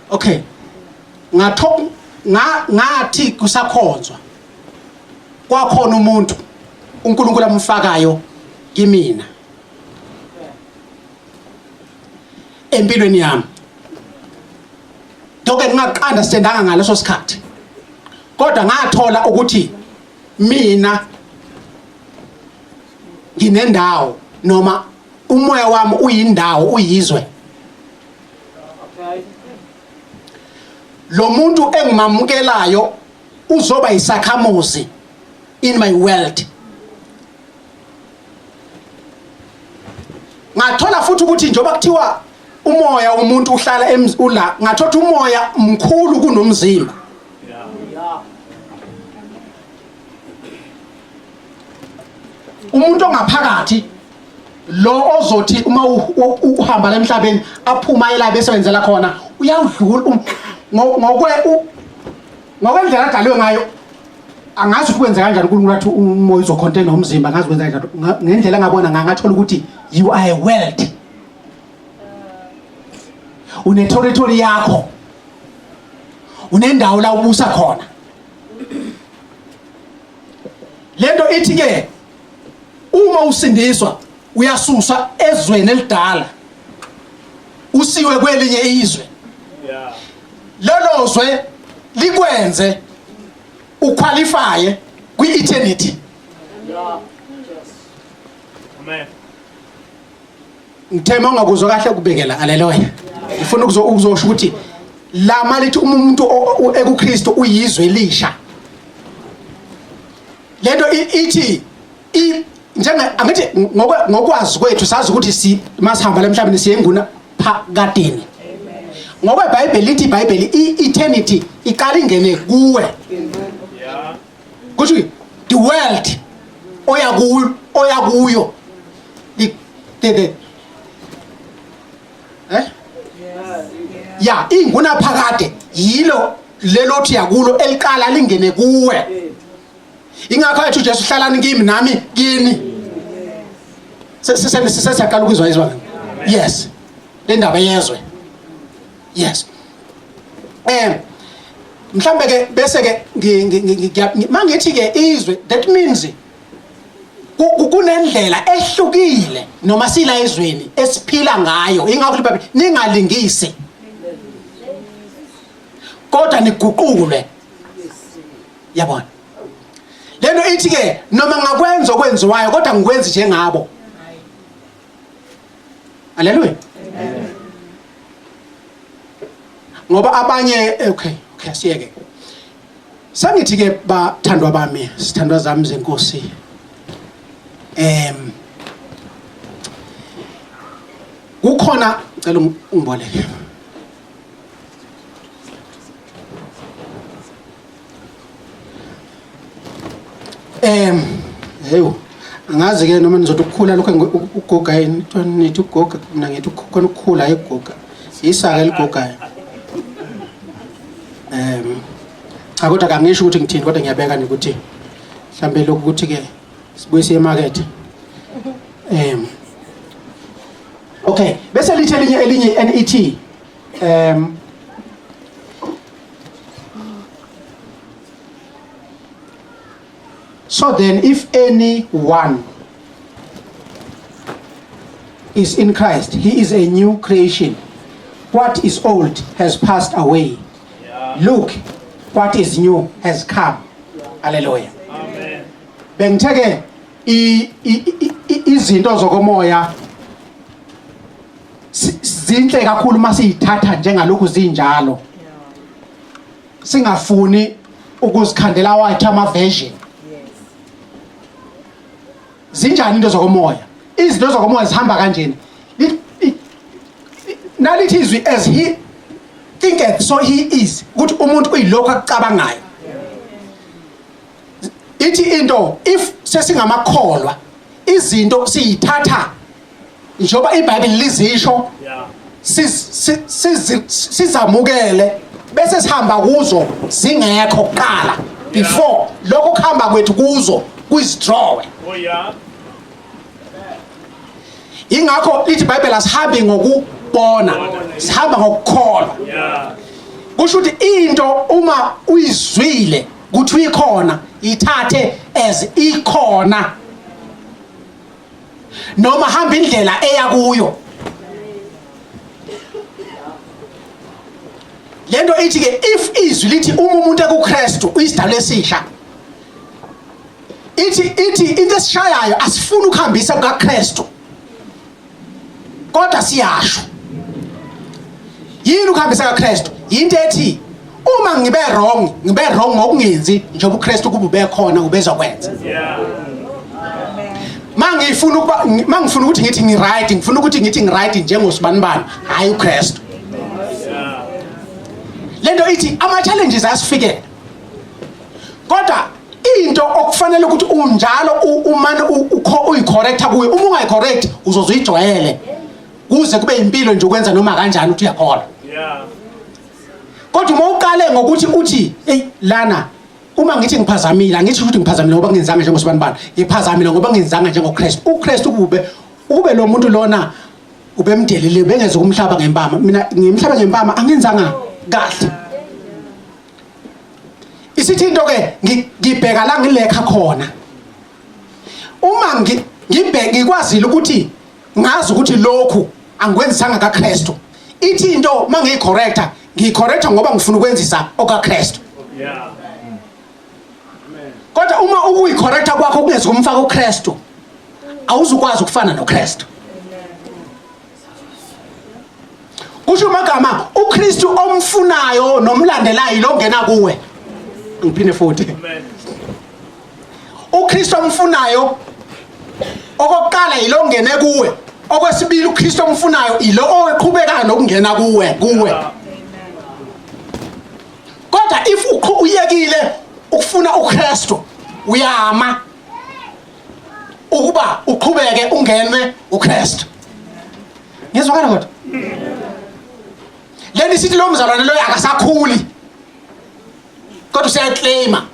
okay ngatho ngathi kusakhonzwa kwakhona umuntu uNkulunkulu amfakayo kimina empilweni yami doke ngingaqanda sitendanga ngaleso sikhathi kodwa ngathola ukuthi mina nginendawo noma umoya wami uyindawo uyizwe lo muntu engimamukelayo uzoba isakhamuzi in my world ngathola futhi ukuthi njengoba kuthiwa umoya umuntu uhlala ula ngathola umoya mkhulu kunomzimba umuntu ongaphakathi lo ozothi uma uhamba la emhlabeni aphuma ela bese wenzela khona uyawudlula um, ngokwe ngokwendlela adalwe ngayo angazi ukuthi kwenza kanjani uNkulunkulu athi umoya uzocontainer umzimba angazi kwenza kanjani ngendlela engabona ngangathola ukuthi you are a world une territory yakho unendawo la ubusa khona lento ithi ke uma usindiswa uyasuswa ezweni elidala usiwe kwelinye izwe lelo zwe likwenze uqualifye kwi-eternity Amen. Ngithema ungakuzwa kahle ukubekela haleluya. Ngifuna ukuzosho ukuthi la malithi uma umuntu ekuKristu uyizwe elisha. Lento ithi njenga angithi ngokwazi kwethu sazi ukuthi si masihamba lemhlabeni siyenguna phakadeni. Ngoba iBhayibheli lithi iBhayibheli i-eternity iqala ingene kuwe. Kusho the world oya kuyo oya kuyo the eh ya ingunaphakade yilo lelo thi yakulo eliqala lingene kuwe. Ingakho ethi uJesu hlalani kimi nami kini. Sesiyaqala ukuzwa izwa. Yes, le ndaba yezwe. Yes. Mhlambe ke bese ke mangithi ke izwe, that means kunendlela ehlukile noma sila ezweni esiphila ngayo. Ingakho iBhayibheli ningalingisi kodwa niguqulwe. Yabona lento ithi ke noma ngakwenza okwenziwayo kodwa ngikwenzi njengabo. Haleluya. Ngoba abanye okay siyeke. Sangithi ke bathandwa bami, sithandwa zami zenkosi. Kukhona ngicela ungiboleke. Hey, angazi ke noma nizothi ukukhula lokho ukugoga yini, nithi ukugoga, mina ngithi khona ukukhula ayikugoga. Isaka eligogayo. Cha kodwa kangisho ukuthi ngithini, kodwa ngiyabeka nje ukuthi mhlambe lokhu ukuthi ke sibuye siye emarket. Okay, bese lithi elinye NET. So then, if anyone is in Christ, he is a new creation. What is old has passed away. Yeah. Look, what is new has come. Yeah. Hallelujah. Amen. Bengitheke izinto zokomoya zinhle kakhulu masiyithatha njengalokhu zinjalo. Singafuni ukuzikhandela wathi ama version. Zinjani into zokomoya? Izinto zokomoya zihamba kanjena. Nalithi izwi, as he thinketh so he is, ukuthi umuntu uyilokho akucabangayo. Ithi into, if sesingamakholwa, izinto siyithatha njengoba iBhayibheli lizisho, sizamukele bese sihamba kuzo zingekho kuqala, before lokho kuhamba kwethu kuzo kuyizidrawe. Oh yeah. Ingakho lithi iBhayibheli asihambi ngokubona, sihamba ngokukholwa. Kusho ukuthi into uma uyizwile ukuthi uyikhona, ithathe as ikhona, noma hamba indlela eya kuyo. Lento ithi ke if izwi lithi uma umuntu ekuKristu uyisidalwa esisha, ithi into esishayayo asifuni ukuhambisa kukaKristu, kodwa siyasho. Yini ukuhambisa kaKristu? Into ethi uma ngibe wrong, ngibe wrong ngokungenzi njengoba uKristu kube ubekhona ubezokwenza. Mangifuna ukuba mangifuna ukuthi ngithi ngi right, ngifuna ukuthi ngithi ngi right njengosibanibani, hayi uKristu. Lento ithi ama challenges ayasifikela, kodwa into okufanele ukuthi unjalo umane uyicorrecta kuyo. Uma ungayicorrect uzoze uyijwayele kuze kube impilo nje ukwenza noma kanjani uthi uyakholwa. Kodwa uma uqale ngokuthi uthi hey lana uma ngithi ngiphazamile, angithi ukuthi ngiphazamile ngoba ngenzanga njengosibanibani, ngiphazamile ngoba ngenzanga njengoKristu. UKristu ukube lo muntu lona ubemdelile, bengeze kumhlaba ngempama, mina ngimhlaba ngempama angenzanga kahle. Isithi into ke ngibheka la ngilekha khona. Uma ngibheka ngikwazile ukuthi ngazi ukuthi lokhu angikwenzisanga kaKristu, ithi into mangiyicorrecta, ngiyicorrecta ngoba ngifuna ukwenzisa okaKristu. Kodwa uma ukuyicorrecta kwakho kungeze kumfaka uKristu, awuzukwazi ukufana noKristu. Kusho amagama, uKristu omfunayo nomlandelayo lo ngena kuwe. Ngiphinde futhi. uKristu omfunayo okokuqala yilo ngene kuwe, okwesibili uKristu omfunayo ilo oqhubekayo nokungena kuwe. Kodwa if uyekile ukufuna uKristu, uyama. ukuba uqhubeke ungenwe uKristu. Ngizwakala kodwa? Leni sithi lo mzalwane loyo akasakhuli. Kodwa useyaclaima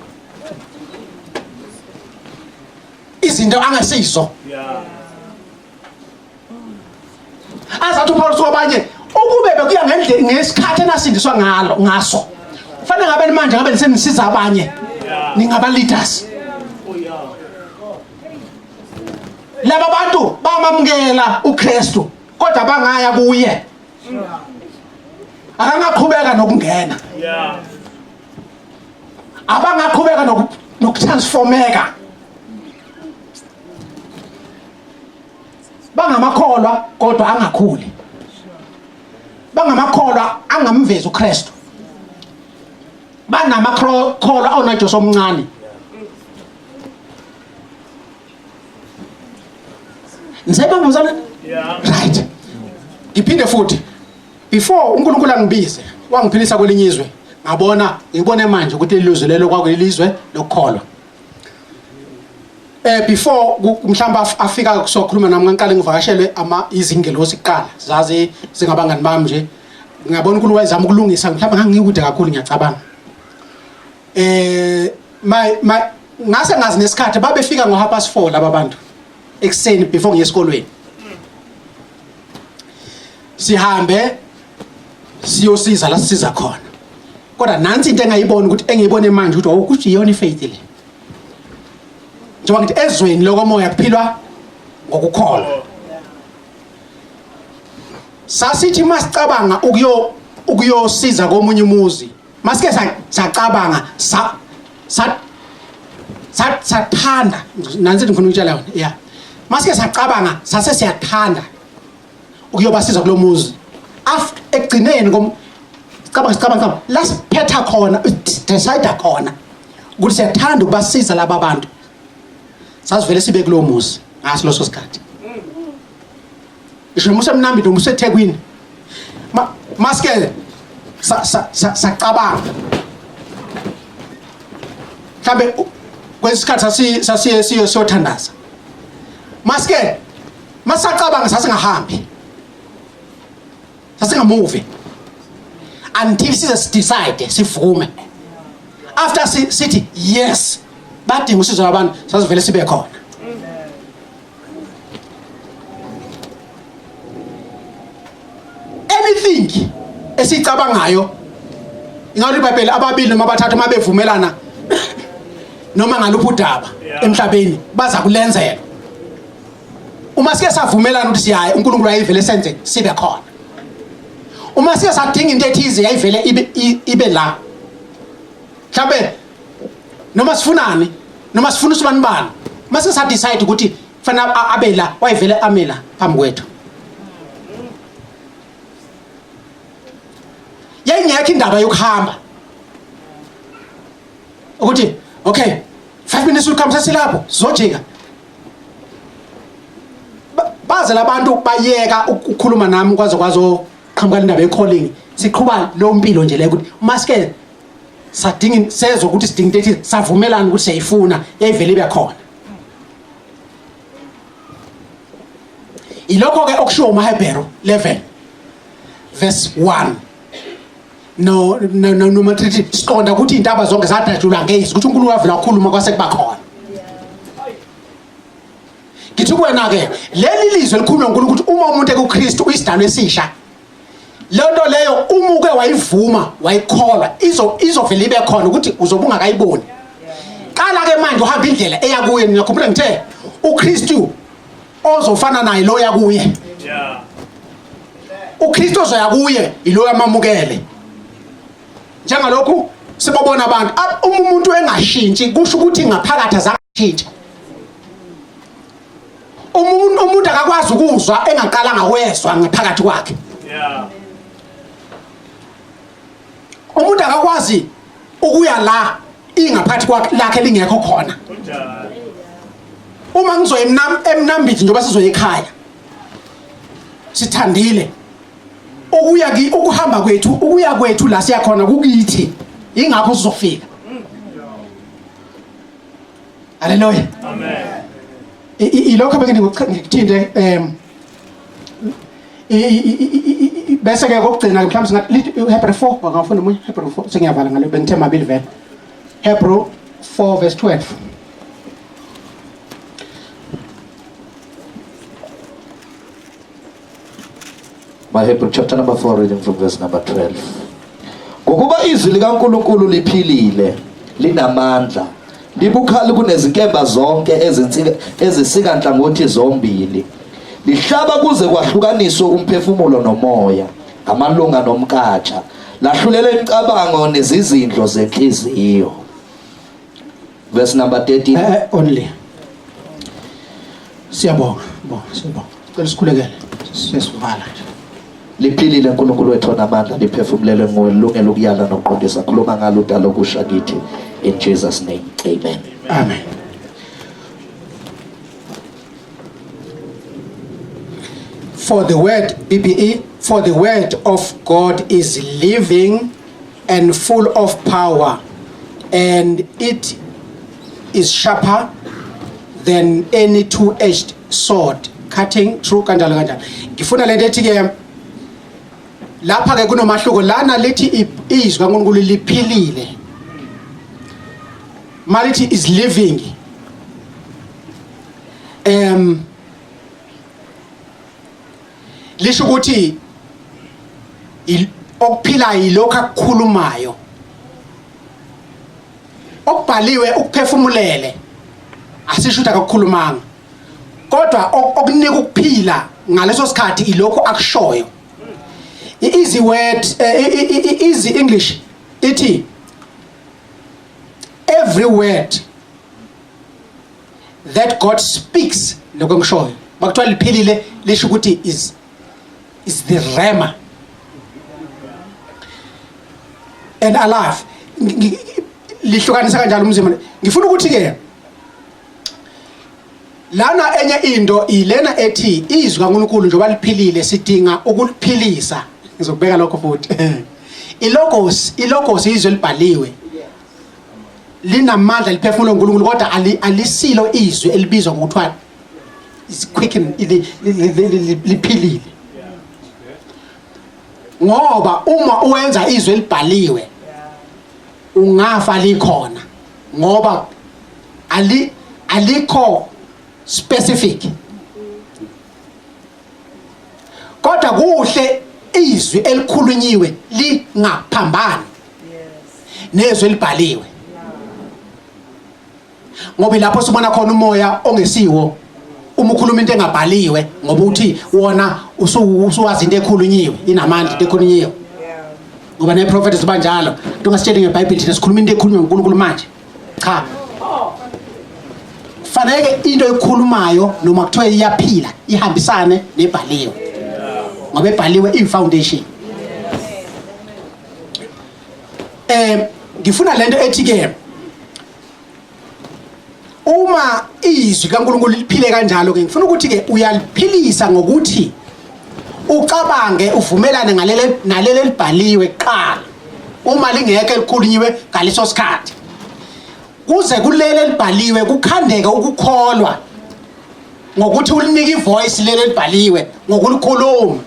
izinto angasizo. Yeah. Azathi uPaulus kwabanye ukube bekuya ngendlela ngesikhathi enasindiswa ngalo ngaso. Kufanele ngabe manje ngabe nisenisiza abanye. Ningaba leaders. Laba bantu bamamukela uKristu kodwa bangaya kuye. Akangaqhubeka nokungena. Yeah. Abangaqhubeka nokutransformeka. Bangamakholwa kodwa angakhuli. Bangamakholwa angamvezi uKristu. Banamakholwa onaJesu omncane. Nisayibamba mzalwane? Yeah. Right. Ngiphinde futhi before uNkulunkulu angibize wangiphilisa kwelinye izwe ngabona ngibone manje ukuthi lelizwe lelo kwakulilizwe lokukholwa. Eh before mhlawumbe afika kusokhuluma nami ngiqale ngivakashelwe ama izingelosi kuqala zazi zingabangani bami nje ngiyabona uNkulunkulu wayezama ukulungisa mhlawumbe ngangikude kakhulu ngiyacabanga. Eh my my ngase ngazi nesikhathi babefika ngo 4:30 laba bantu ekuseni before ngiye esikolweni. Sihambe siyosiza la sisiza khona. Kodwa nansi into engayibona ukuthi engiyibone manje ukuthi awukuthi iyona ifaith le. Njengoba ngithi ezweni lokomoya kuphilwa ngokukholwa. Sasithi masicabanga ukuyo ukuyosiza komunye umuzi masike sacabanga sa sa sathanda nansi ngifuna ukutshela yona yeah masike sacabanga sase siyathanda ukuyobasiza kulomuzi after ekugcineni kom cabanga sicabanga cabanga la siphetha khona decide khona ukuthi siyathanda ukubasiza laba bantu sasivele sibe kulowo muzi ngaso leso sikhathi ngisho noma usemnambi noma usethekwini maske sacabanga mhlambe kwesikhathi sasiye siyo siyothandaza maske masacabanga sasingahambi sasingamuvi until size sidecide sivume after sithi yes badinga usizo lwabantu sasivele sibe khona. Anything esicabangayo ingathi iBhayibheli ababili noma abathathu uma bevumelana noma ngaluphi udaba emhlabeni baza kulenzela. Uma sike savumelana ukuthi siyaya uNkulunkulu ayivele senze sibe khona. Uma sike sadinga into ethize yayivele ibe ibe la. Mhlawumbe noma sifunani noma sifuna usibani bani mase sa decide ukuthi fanele abe la wayevele ame la phambi kwethu. Yayingekho indaba yokuhamba ukuthi okay 5 minutes will come sesilapho sizojika. Baze labantu bayeka ukukhuluma nami kwaze kwazoqhamuka indaba ye-calling siqhuba lo mpilo nje le ukuthi maske sadinga sezwa ukuthi sidinga into ethi savumelana ukuthi siyayifuna yayivele ibe khona. Ilokho ke okushiwo uMahebheru 11 verse 1 no no no noma 3 siqonda ukuthi intaba zonke zadatshulwa ngezwi ukuthi uNkulunkulu wavela wakhuluma kwase kuba khona. Ngithi kuwena ke leli lizwi elikhulunywa uNkulunkulu ukuthi uma umuntu ekuKristu uyisidalwa esisha leyo nto leyo uma uke wayivuma wayikholwa izo izovela ibe khona ukuthi uzobe ungakayiboni. Qala ke manje uhamba indlela eya kuye. Ngiyakhumbula ngithe uKristu ozofana naye lo yakuye. Yeah. uKristu ozoya kuye yiloyo amamukele. Njengalokhu sibabona abantu uma umuntu engashintshi kusho ukuthi ngaphakathi azangashintsha. Umuntu umuntu akakwazi ukuzwa engaqalanga kwezwa ngaphakathi kwakhe. Yeah. Umuntu akakwazi ukuya la ingaphakathi kwakhe lakhe lingekho khona. Kunjalo. Uma ngizoya eMnambithi njengoba sizoya ekhaya sithandile ukuya ki ukuhamba kwethu ukuya kwethu la siya khona kukithi ingakho sizofika. Haleluya. Amen. Ilokho ebengike ngikuthinte bese ke kokugcina mhlawumbe singathi Hebrew 4 bangafunda omunye Hebrew 4 sengiyavala ngalo bengithe mabili vele Hebrew 4 verse 12 My Hebrew chapter number 4 reading from verse number 12. Ngokuba izwi likaNkuluNkulu liphilile, linamandla, libukhali kunezinkemba zonke ezinsika ezisika nhlangothi zombili. Lihlaba kuze kwahlukaniswe umphefumulo nomoya, amalunga nomkatsha, lahlulela imicabango nezizindlo zenhliziyo. Verse number 13. Eh, eh, only. Siyabonga, bonga, siyabonga. Cela sikhulekele. Sesivala nje. Liphilile uNkulunkulu wethu onamandla liphefumulelwe nguwe lilungele ukuyala nokuqondisa khuluma ngalo udala okusha kithi in Jesus name amen. Amen. For the word BBE for the word of God is living and full of power and it is sharper than any two-edged sword cutting through kanjalo kanjalo ngifuna lento ethi ke lapha ke kunomahluko lana lithi izwi kaNkulunkulu liphilile malithi is living um lisho ukuthi okuphilayo yilokho akukhulumayo okubhaliwe ukuphefumulele asisho ukuthi akakukhulumanga kodwa okunika ukuphila ngaleso sikhathi ilokho akushoyo i-easy word eh, easy english ithi every word that God speaks lokho engishoyo bakuthiwa liphilile lisho ukuthi is is the rema and alive lihlukanisa kanjalo umzimba ngifuna ukuthi ke lana enye into ilena ethi izwi kaNkuluNkulu njengoba liphilile sidinga ukuliphilisa ngizokubeka lokho futhi ilogos ilogos izwi elibhaliwe linamandla liphefumulo uNkulunkulu kodwa alisilo izwi elibizwa ngokuthiwa is quicken liphilile ngoba uma uwenza izwi elibhaliwe ungafa likhona ngoba ali alikho specific kodwa kuhle izwi elikhulunyiwe lingaphambani nezwi elibhaliwe ngoba lapho sibona khona umoya ongesiwo uma ukhuluma into engabhaliwe ngoba uthi wona usuwazi into ekhulunyiwe inamandla into ekhulunyiwe ngoba neprofethi ziba njalo into ungasitsheli ngebhayibheli thina sikhuluma into ekhulunywa nguNkulunkulu manje cha fanele into ekhulumayo noma kuthiwa iyaphila ihambisane nebhaliwe ngoba ebhaliwe i-foundation eh ngifuna lento ethi ke uma izwi kaNkuluNkulu liphile kanjalo ke ngifuna ukuthi ke uyaliphilisa ngokuthi ucabange uvumelane ngalele nalele libhaliwe kuqala uma lingekho elikhulunyiwe ngaleso sikhathi kuze kulele libhaliwe kukhandeke ukukholwa ngokuthi ulinike ivoice lele libhaliwe ngokulikhuluma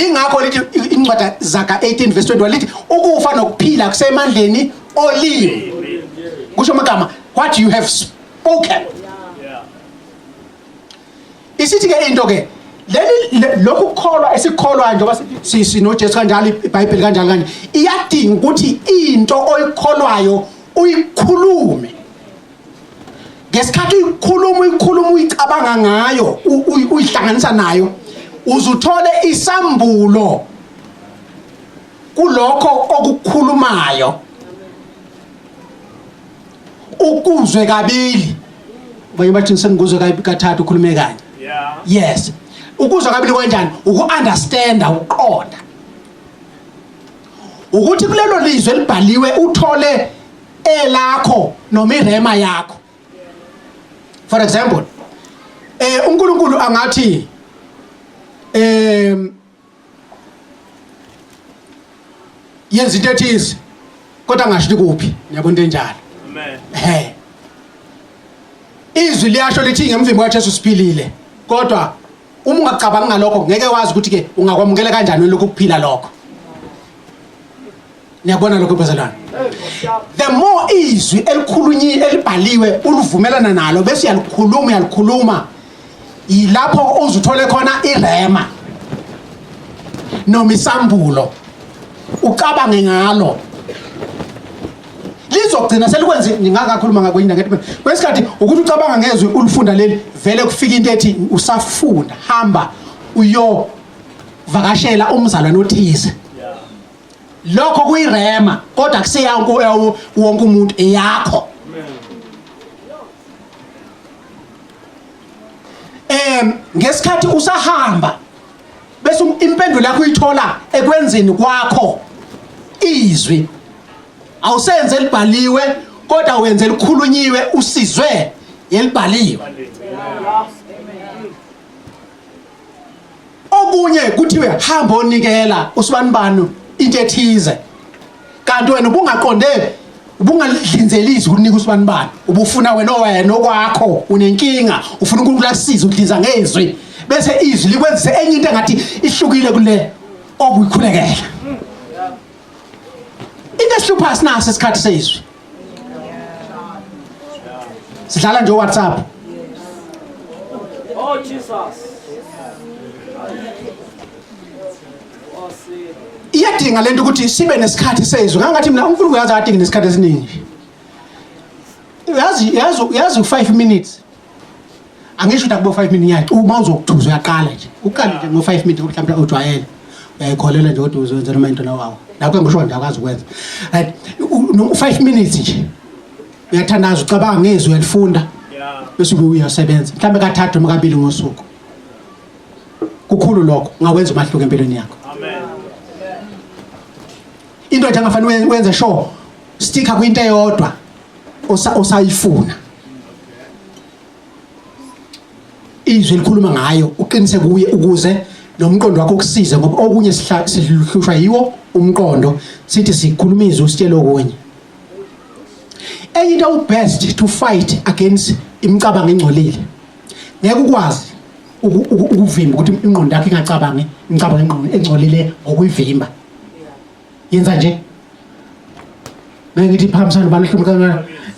ingakho lithi incwadi zaka 18 verse 21 lithi ukufa nokuphila kusemandleni olimi kusho amagama what you have spoken isithi ke into ke leli lokhu kukholwa esikholwayo njengoba sinoJesu kanjalo iBhayibheli kanjalo kanje iyadinga ukuthi into oyikholwayo uyikhulume ngesikhathi uyikhuluma uyikhuluma uyicabanga ngayo uyihlanganisa nayo uzuthole isambulo kulokho okukhulumayo ukuzwe kabili abanye bathi sengikuzwe kathathu ukhulume kanye yes ukuzwa kabili kanjani uku-understanda ukuqonda ukuthi kulelo lizwe elibhaliwe uthole elakho noma irema yakho for example eh uNkulunkulu angathi eh yenza into ethize kodwa angasho kuphi niyabona into enjalo amen ehe Izwi liyasho lithi ngemvimbo kaJesu siphilile. Kodwa uma ungacabangi ngalokho ngeke wazi ukuthi ke ungakwamukela kanjani lokhu kuphila lokho. Niyabona lokho bazalwane. The more izwi elikhulunyi elibhaliwe uluvumelana nalo bese uyalikhuluma uyalikhuluma yilapho uzuthole khona irema noma isambulo ucabange ngalo lizogcina selikwenze ngingakakhuluma ngakwenye indawo ngithi kwesikhathi ukuthi ucabanga ngezwi ulifunda leli vele kufika into ethi usafunda hamba uyo vakashela umzalwane othize lokho kuyirema kodwa kusiya wonke umuntu eyakho em ngesikhathi usahamba bese impendulo yakho uyithola ekwenzeni kwakho izwi awusenze elibhaliwe kodwa wenze elikhulunyiwe usizwe yelibhaliwe okunye kuthiwe hamba onikela usibanibani into ethize kanti wena ubungaqonde ubungalidlinzelisi ukunika usibanibani ubufuna wena wena okwakho unenkinga ufuna uNkulunkulu akusize udlinza ngezwi bese izwi likwenzise enye into engathi ihlukile kule obuyikhulekela into esihlupha sinaso isikhathi sezwi sidlala nje WhatsApp Oh Jesus iyadinga lento ukuthi sibe nesikhathi sezwi ngangathi mina uNkulunkulu yazi akadingi nesikhathi esiningi yazi yazi yazi u5 minutes angisho ukuthi akubo 5 minutes ngiyathi uma uzokuthuza uyaqala nje uqale nje ngo 5 minutes mhlawumbe ujwayele uyayikholela nje kodwa uzoyenza noma into lawawo nakho ngisho nje akwazi ukwenza right u5 minutes nje uyathandaza ucabanga ngezwi uyalifunda bese uyasebenza mhlawumbe kathathu noma kabili ngosuku kukhulu lokho ungawenza umahluko empilweni yakho Amen into nje angafanele wenze sure sticker kwinto eyodwa osayifuna izwi elikhuluma ngayo uqinise kuye ukuze nomqondo wakho ukusize ngoba okunye sihlushwa yiwo umqondo sithi sikhuluma izwi usitshele okunye enye into ubest to fight against imicabango engcolile ngeke ukwazi ukuvimba ukuthi ingqondo yakho ingacabangi imicabango engcolile ngokuyivimba yenza nje ngeke ngithi phambisana ubani hlupha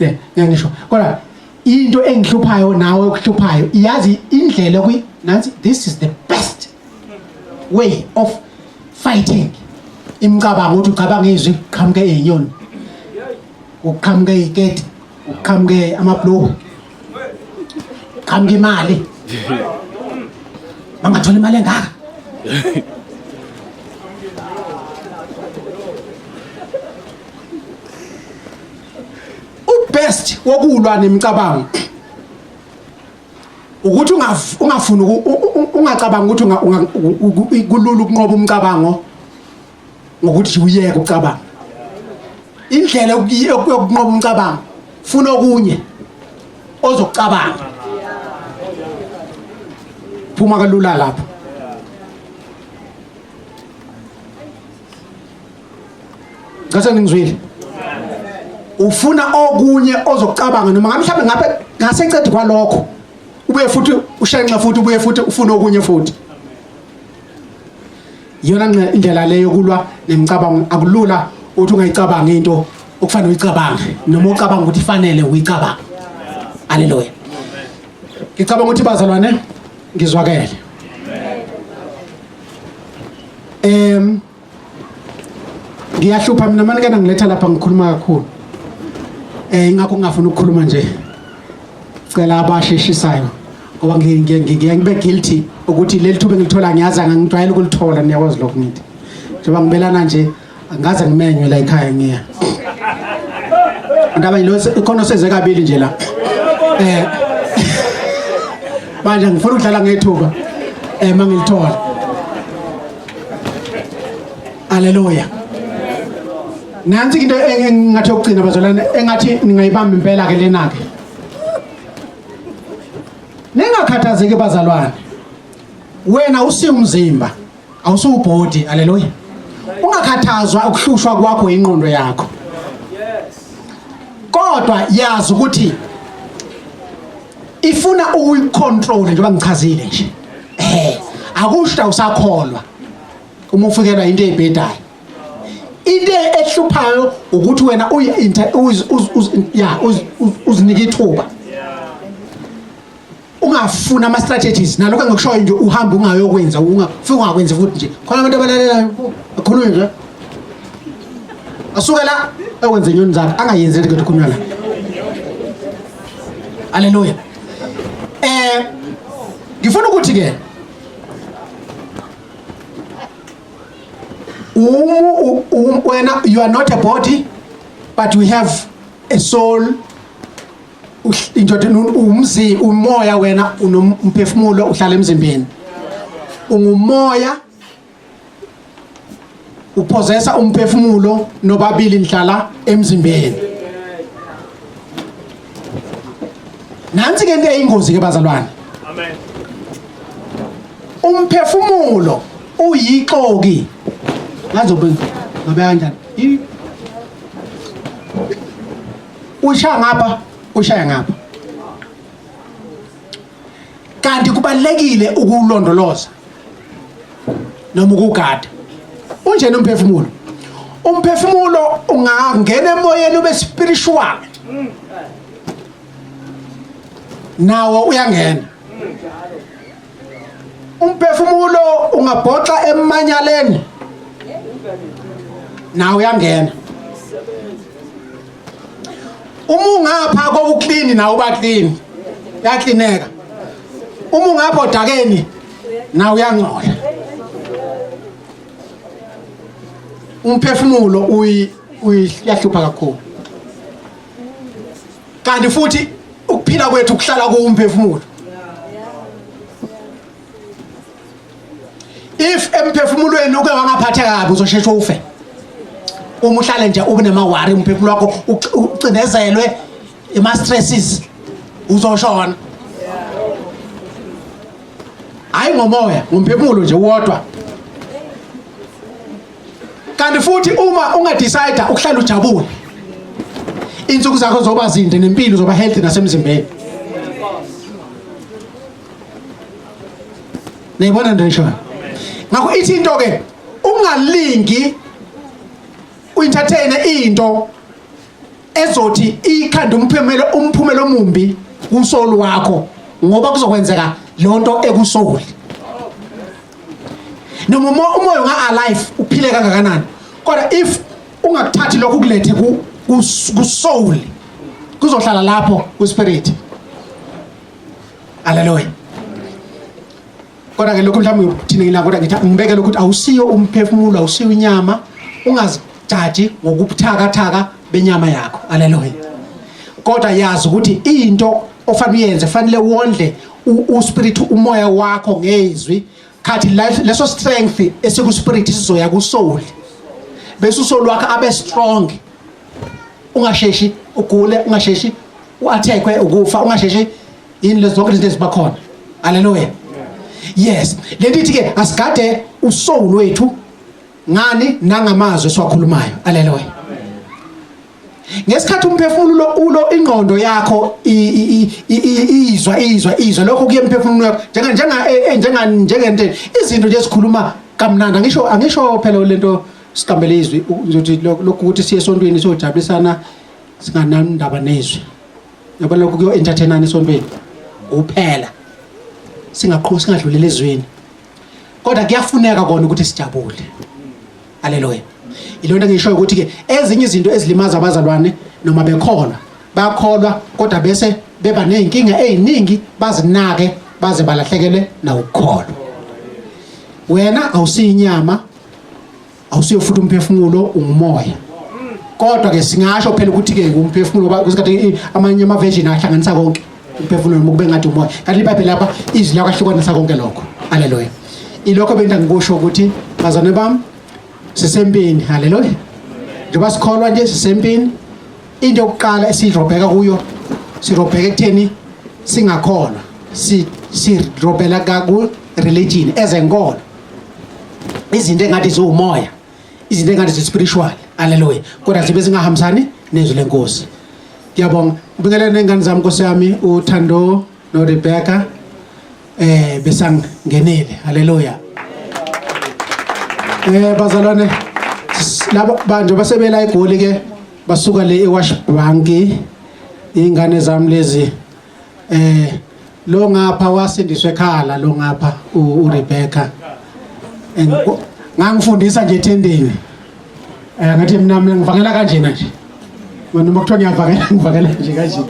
le ngeke ngisho kodwa into engihluphayo nawe okuhluphayo iyazi indlela kwi nansi this is the best way of fighting imicabango ukuthi ucabanga izwi qhamuke izinyoni uqhamuke iketi uqhamuke amabhloku qhamuke imali bangathola imali engaka ubest wokulwa nemicabango ukuthi ungafuni ungacabanga ukuthi kulula ukunqoba umcabango ngokuthi uyeke ucabanga indlela yokunqoba umcabango funa okunye ozokucabanga phuma kalula lapho ngase ningizwile ufuna okunye ozokucabanga noma mhlawumbe ngabe ngasecede kwalokho ubuye futhi ushenxe futhi ubuye futhi ufuna okunye futhi iyona indlela leyo yokulwa nemicabango akulula ukuthi ungayicabanga into okufanele uyicabange noma ucabanga ukuthi ifanele uyicabanga haleluya ngicabanga ukuthi bazalwane ngizwakele em ngiyahlupha mina manje kana ngiletha lapha ngikhuluma kakhulu eh ingakho ngingafuni ukukhuluma nje cela abasheshisayo ngoba ngiye ngibe guilty ukuthi leli thuba engilithola ngiyazi angangijwayele ukulithola niyakwazi lokho ngithi njengoba ngibelana nje angaze ngimenywe la ekhaya ngiya ndaba yilo ikhona seze kabili nje la eh manje ngifuna ukudlala ngethuba eh mangilithola Haleluya. Nansi into engingathi yokugcina bazalwane engathi ningayibamba impela ke lena ke. Ningakhathazeki bazalwane. Wena usiwumzimba, awusiwubhodi, haleluya. Ungakhathazwa ukuhlushwa kwakho ingqondo yakho. Kodwa yazi ukuthi Ifuna ukuyicontrol njengoba ngichazile nje. Eh, akusho awusakholwa. Uma ufikelwa into ebhedayo. Into ehluphayo ukuthi wena uyi ya uzinike ithuba. Ungafuna ama strategies nalokho engikushoyo nje uhambe ungayokwenza ungafike ungakwenzi futhi nje. Khona abantu abalalelayo akhulunywe nje. Asuke la ekwenze inyoni zakhe angayenzi lento ekhulunywa la. Haleluya. Eh ngifuna ukuthi ke umu wena you are not a body but we have a soul indoda umzi umoya wena unomphefumulo uhlala emzimbeni ungumoya uphozesa umphefumulo nobabili nihlala emzimbeni nansi ke into eyingozi ke bazalwane amen umphefumulo uyixoki ngazobe ngabe kanjani ushaya ngapha ushaya ngapha kanti kubalekile ukulondoloza noma ukugada unjena umphefumulo umphefumulo ungangena emoyeni ube spiritual nawo uyangena umphefumulo ungabhoxa emanyaleni nawo uyangena uma ungapha kokuclean nawe uba clean uyaklineka uma ungapha odakeni nawe uyangcola umphefumulo uyahlupha kakhulu kanti futhi ukuphila kwethu kuhlala kuwumphefumulo if emphefumulweni uke wangaphatheka kabi uzosheshe ufe uma uhlale nje ube namawari umphefumulo wakho ucindezelwe ima stresses uzoshona hayi ngomoya ngomphefumulo nje uwodwa kanti futhi uma ungadecide ukuhlala ujabule insuku zakho zoba zinde nempilo zoba healthy nasemzimbeni niyibona nto eshoyo ngakho ithi into ke ungalingi uentertain into ezothi ikhanda umphumelo umphumelo omumbi kusoul wakho ngoba kuzokwenzeka lonto ekusoul noma umoya unga alive uphile kangakanani kodwa if ungakuthathi lokho ukulethe ku ku soul kuzohlala lapho ku spirit Haleluya. Kodwa ke lokhu mhlawumbe thina ngila kodwa ngithi ngibeke lokhu ukuthi awusiyo umphefumulo awusiyo inyama ungazijaji ngokubuthakathaka benyama yakho. Haleluya. Kodwa yazi ukuthi into ofanele uyenze fanele wondle uspirit umoya wakho ngezwi khathi leso strength esiku spirit sizoya ku soul bese usoul wakho abe strong ungasheshi ugule ungasheshi uattackwe ukufa ungasheshi yini lezo zonke izinto ezibakhona haleluya yes lento ithi ke asigade usoul wethu ngani nangamazwi esiwakhulumayo haleluya ngesikhathi umphefumulo ulo ingqondo yakho izwa izwa izwa lokho kuye emphefumulo yakho njenga njenga e, e, njenga njengento izinto nje esikhuluma kamnandi angisho angisho phela lento siqambele izwi ngizothi lokhu ukuthi siye esontweni siyojabulisana singanandaba nezwi yabona lokhu kuyo entertainana esontweni kuphela singaqhu singadluleli ezweni kodwa kuyafuneka kona ukuthi sijabule haleluya ilona ngisho ukuthi ke ezinye izinto ezilimaza abazalwane noma bekholwa bakholwa kodwa bese beba nezinkinga eziningi bazinake baze balahlekelwe nawukukholwa wena awusiyinyama awusiyo futhi umphefumulo ungumoya kodwa ke singasho phela ukuthi ke umphefumulo kusikhathi amanye ama version ahlanganisa konke umphefumulo noma kube ngathi umoya kanti iBhayibheli lapha izwi lakwahlukanisa konke lokho haleluya ilokho bengida ngikusho ukuthi bazane bami sisempini haleluya njengoba sikholwa nje sisempini into yokuqala esirobheka kuyo sirobheka ekutheni singakholwa sirobhela ku religion ezenkolo izinto engathi ziwumoya izinto engathi zi-spiritual aleluya kodwa zibe zingahambisani nezwi lenkosi ngiyabonga ubingelele ney'ngane zami nkosi yami uthando no Rebecca eh besangenile. Haleluya. Eh bazalwane labo banje basebela eGoli ke basuka le eWash Bank ingane zami lezi eh lo ngapha wasindiswe ekhala lo ngapha uRebecca ngangifundisa nje ethendeni eh ngathi mina mina ngivakela kanjena nje mina uma kuthiwa ngiyavakela ngivakela nje kanje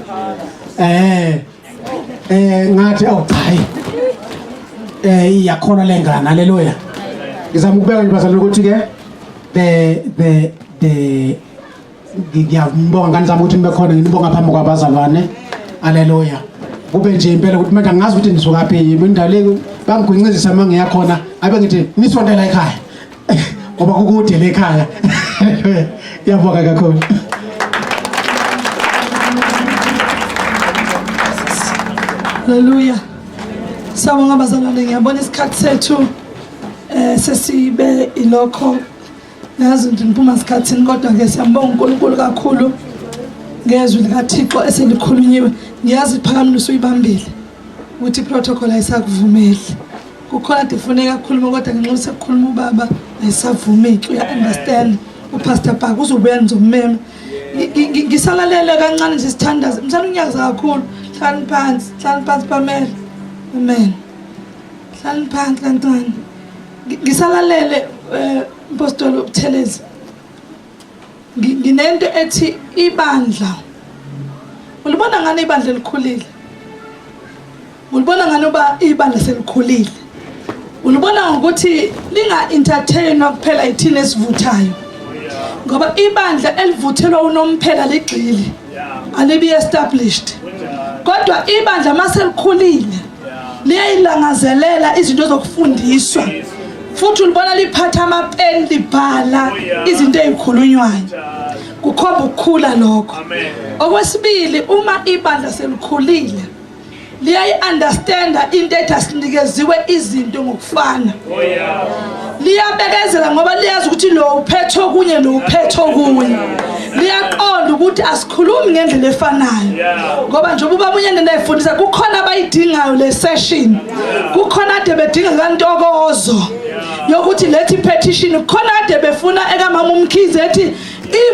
eh eh ngathi awu cha eh iyakhona lengane haleluya ngizama ukubeka nje bazalwane ukuthi ke the the the ngiyabonga ngane zami ukuthi nibe khona nginibonga phambi kwabazalwane haleluya kube nje impela ukuthi manje angazi ukuthi nisuka phi indawo le bangigwincizisa uma ngiyakhona abe ngithi nisondela ekhaya ngoba kukude le ekhaya ngiyabonga kakhulu Haleluya. Siyabonga bazalwane ngiyabona isikhathi sethu eh sesibe ilokho Yazi nje ngiphuma sikhathini kodwa ke siyambonga uNkulunkulu kakhulu ngezwi likaThixo eselikhulunyiwe. Ngiyazi iphakamile usuyibambile ukuthi iprotocol ayisakuvumeli. Kukhona kade kufuneka kukhulume kodwa ngenxa yokuthi sekukhuluma ubaba ayisavumeki uya understand. UPastor Park uzobuya ngizommema. Ngisalalele kancane nje sithandaze. Msana unyakaza kakhulu. Hlalani phansi, hlalani phansi Pamela. Amen. Hlalani phansi kancane. Ngisalalele eh Mpostoli uButhelezi. Nginento ethi ibandla. Ulibona ngani ibandla elikhulile? Ulibona ngani uba ibandla selikhulile? Ulibona ngokuthi linga entertainwa kuphela ithina esivuthayo. Ngoba ibandla elivuthelwa unomphela ligxili. Alibi established. Kodwa ibandla maselikhulile liyayilangazelela izinto zokufundiswa futhi ulibona liphatha amapeni libhala izinto ezikhulunywayo kukhomba ukukhula lokho okwesibili uma ibandla selikhulile liyayi-understanda into ethi asinikeziwe izinto ngokufana liyabekezela ngoba liyazi ukuthi lo uphethe okunye lo uphethe okunye liyaqonda ukuthi asikhulumi ngendlela efanayo ngoba nje ubaba unyane nayifundisa kukhona abayidingayo le session kukhona ade bedinga kantokozo yokuthi lethi petition kukhona ade befuna ekamama umkhize ethi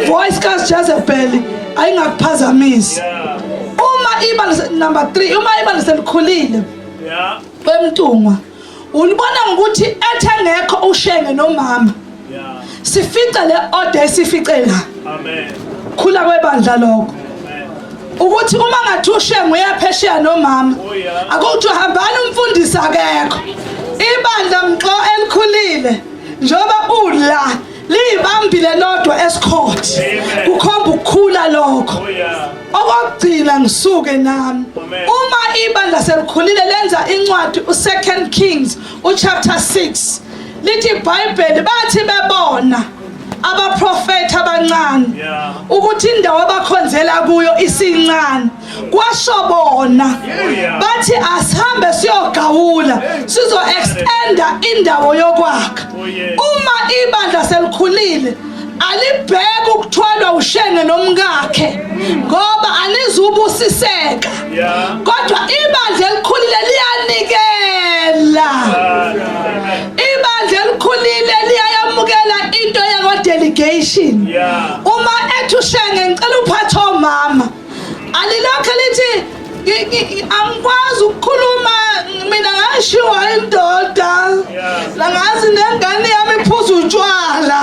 ivoice kaJezebel ayingakuphazamisi uma iba number 3 uma iba selikhulile wemntungwa ulibona ngokuthi ethe ngekho ushenge nomama sifice le order esifice la amen khula kwebandla lokho ukuthi uma ngathi ushenge uyaphesheya nomama oh, akuthi hambani umfundisi akekho ibandla mxo elikhulile njengoba ula liyibambile lodwa esikhoti kukhomba ukukhula lokho oh, okokugcina ngisuke nami uma ibandla selikhulile lenza incwadi uSecond Kings uchapter 6 lithi iBhayibheli bathi bebona abaprofeti abancane ukuthi indawo abakhonzela kuyo isincane kwasho bona bathi asihambe siyogawula sizo extenda indawo yokwakha uma ibandla selikhulile alibheke ukuthwalwa ushenge nomkakhe ngoba alizubusiseka kodwa ibandla elikhulile liyanikela ibandla elikhulile liyayamukela into yakwa delegation uma ethi ushenge ngicela uphathe omama alilokho lithi angikwazi ukukhuluma mina ngashiwa indoda langazi nengane yami iphuza utshwala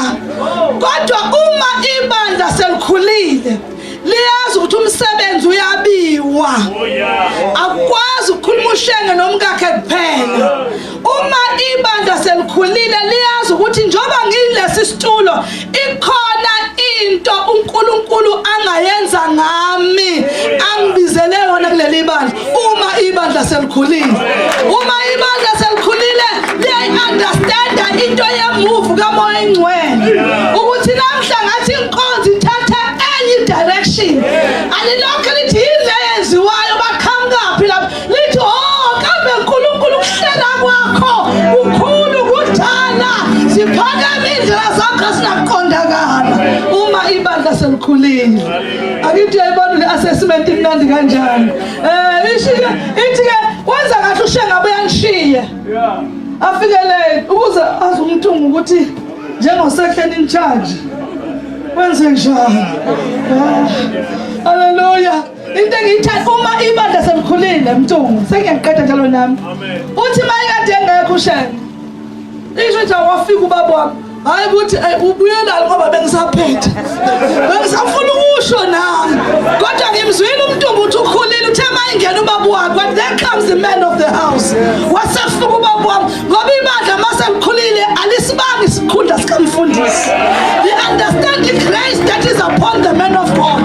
kodwa uma ibandla selikhulile liyazi ukuthi umsebenzi uyabiwa oh, akukwazi ukukhuluma ushenge nomkakhe kuphela uma ibandla selikhulile liyazi ukuthi njengoba ngilesi situlo ikhona into uNkulunkulu angayenza ngami angibizele yona kuleli bandla uma ibandla selikhulile uma ibandla selikhulile liyayi-understanda into yemuvu kamoya ingcwele ukuthi namhla ngathi inkonzo ithatha enye i-direction alilokhu lithi yini le yenziwayo baqhamukaphi lapho lithi oh kambe uNkulunkulu ukuhlela kwakho kukhulu kudala ziphakeme indlela zakho sinakuqondakala uma ibandla selikhulile akithi uyayibona le assessment imnandi kanjani eh Ishiye ithi ke wenza kahle ushiye ngabe uyanishiya. Afikele ukuze azi umntungu ukuthi njengo second in charge. Wenze njani? Hallelujah. Into engiyithanda uma ibandla selikhulile mntungu sengiyakuqeda njalo nami. Uthi mayekade engekho ushenge. Isho nje wafika ubaba wami. Hayi ukuthi ubuyelani ngoba bengisaphethe. Bengisafuna ukusho nami. Kodwa ngimzwile umuntu ukuthi ukhulile uthe mayingena ubaba wakhe but there comes the man of the house. Wasefika ubaba wami ngoba ibandla mase likhulile alisibangi isikhundla sikamfundisi. The understanding grace that is upon the man of God.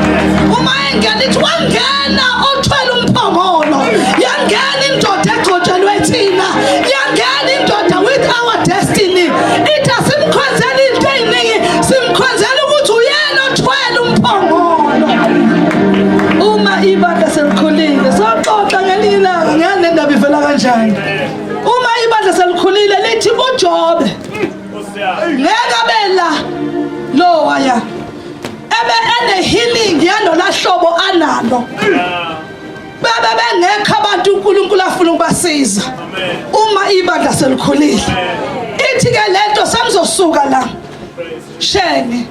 Uma engena ithi wangena othwele umphongolo. Yangena indoda egcotshelwe thina. Yangena indoda with our destiny. Ithi asimkhonzeli into eziningi, simkhonzela ukuthi uyena othwele umphongolo. Uma ibandla selikhulile, soxoxa ngelinye ilanga ngale ndaba ivela kanjani. Uma ibandla selikhulile lithi uJobe ngeke abela lo waya ebe ene healing yalola hlobo analo. Bebe bengekho abantu uNkulunkulu afuna ukubasiza uma ibandla selikhulile. Ithi ke lento sengizosuka la shenge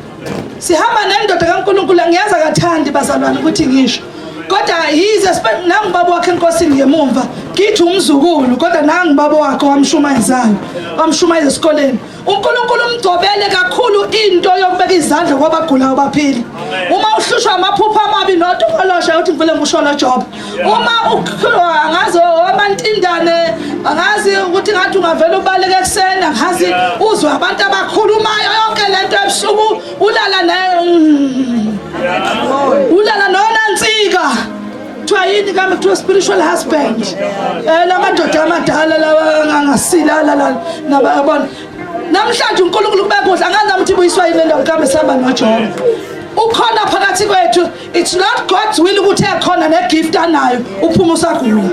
sihamba nendoda kaNkulunkulu angiyazi akathandi bazalwane ukuthi ngisho kodwa yize nangubaba wakhe enkosini ngemumva ngithi umzukulu kodwa nangubaba wakhe wamshumayezayo wamshumayeza esikoleni uNkulunkulu umgcobele kakhulu into yokubeka izandla kwabagulayo baphile. Uma uhlushwa amaphupho amabi notokolosha uthi ngivele ngisho lo job. Uma angazi amantindane angazi ukuthi ngathi ungavela ubaleke ekuseni angazi uzwe abantu abakhulumayo yonke lento ebusuku ulala naye ulala nonansika. Kuthiwa yini kambe kuthiwa spiritual husband. Lamadoda amadala lawa angasila la nababona. Namhlanje uNkulunkulu kube kuhle angazi nami ukuthi ibuyiswa yini le ndawo kambe sihamba noJobe. Ukhona phakathi kwethu it's not God's will ukuthi ekhona negift anayo uphuma usagula.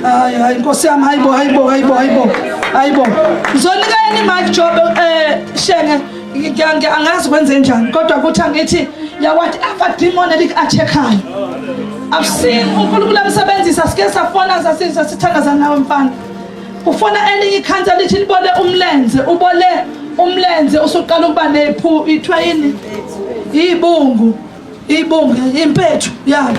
Hayi hayi Nkosi yami hayibo hayibo hayibo hayibo. Hayibo. Ngizonika yini mic Job Shenge angazi kwenze njani kodwa kuthi angithi ya whatever demon eliku-attack-ayo. I've seen uNkulunkulu emsebenzisa sike safona sasithandaza nawe mfana. Ufona elinye ikhansa lithi libole umlenze ubole umlenze usuqala ukuba nephu ithiwa yini ibungu ibungu impethu yalo.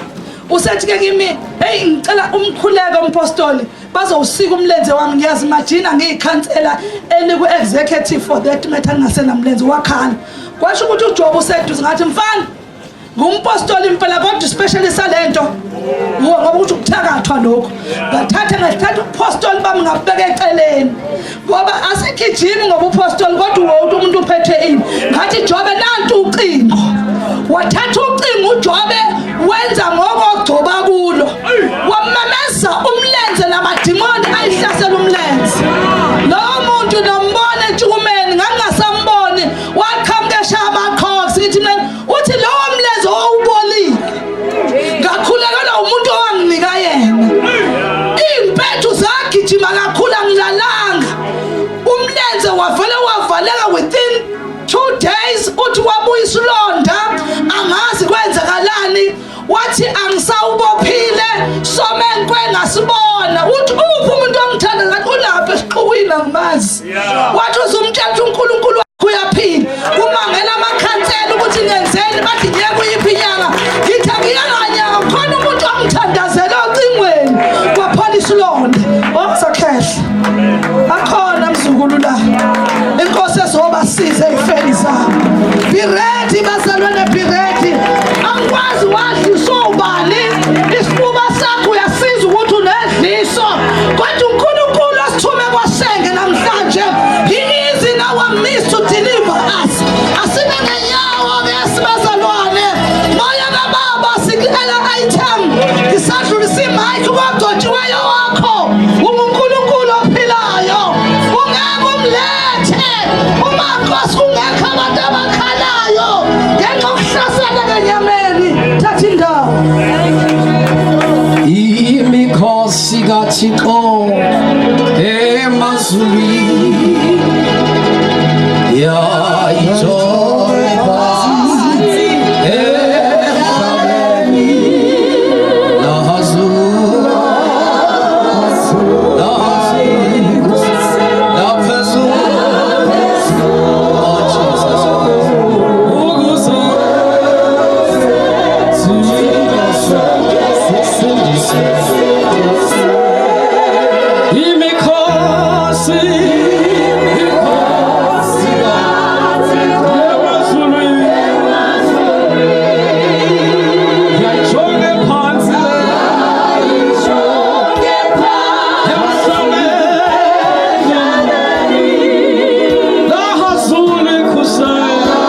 Usethi ke kimi hey ngicela umkhuleko umpostoli bazowusika umlenze wami ngiyazimagina ngiyikhansela eliku executive for that matter ngingasenamlenze wakhala. Kwasho ukuthi uJob useduze ngathi mfana ngumpostoli impela kodwa specialist alento ngoba ukuthi ukuthakathwa lokho ngathatha ngathatha ubupostoli bami ngabeka eceleni ngoba asigijimi ngoba upostoli kodwa wonke umuntu uphethe ini ngathi Jobe nantu ucingo wathatha ucingo uJobe wenza ngokogcoba kulo wamemeza umlenze namadimoni ayihlasela umlenze lowo muntu nombona entshukumeni ngangingasamboni waqhamuka eshaya amaqhoks ngithi mina uthi lowo mlenze owubolile ngakhulekelwa umuntu owanginika yena iy'mpethu zagijima kakhulu angilalanga umlenze wavele wavaleka within 2 days uthi wabuya isilonda angazi kwenzakalani wathi angisawubophile somenkwe ngasibona uthi uphi umuntu ongithanda ngathi ulapha esixukwini angimazi wathi uzumtshela ukuthi uNkulunkulu uyaphila kumangela amakhansela ukuthi ngenzeni bathi ngiye kuyiphi inyanga ngithi angiyanga nyanga khona umuntu ongithandazela ocingweni kwaphola isilonda osakhehla akhona mzukulu la inkosi ezobasiza ey'feni zabo be ready bazalwane be ready angikwazi wadliswa ubani isifuba sakho uyasiza ukuthi unedliso kodwa uNkulunkulu osithume kwashenge namhlanje he is in our midst to deliver us asime ngenyawo ke sibazalwane moya kababa sikulela item ngisadlulisa imic kogcotshiweyo wakho unguNkulunkulu ophilayo ungeke umlethe uma Nkosi kungekho abantu abakhalayo ngenxa yokuhlasela kenyameni thatha indawo Imikhosi kaThixo emazulwini yayithoba emhlabeni nazulu. Imikhosi, imikhosi emazulwini, yayijonge phansi emhlabeni, lahazulu ikhusela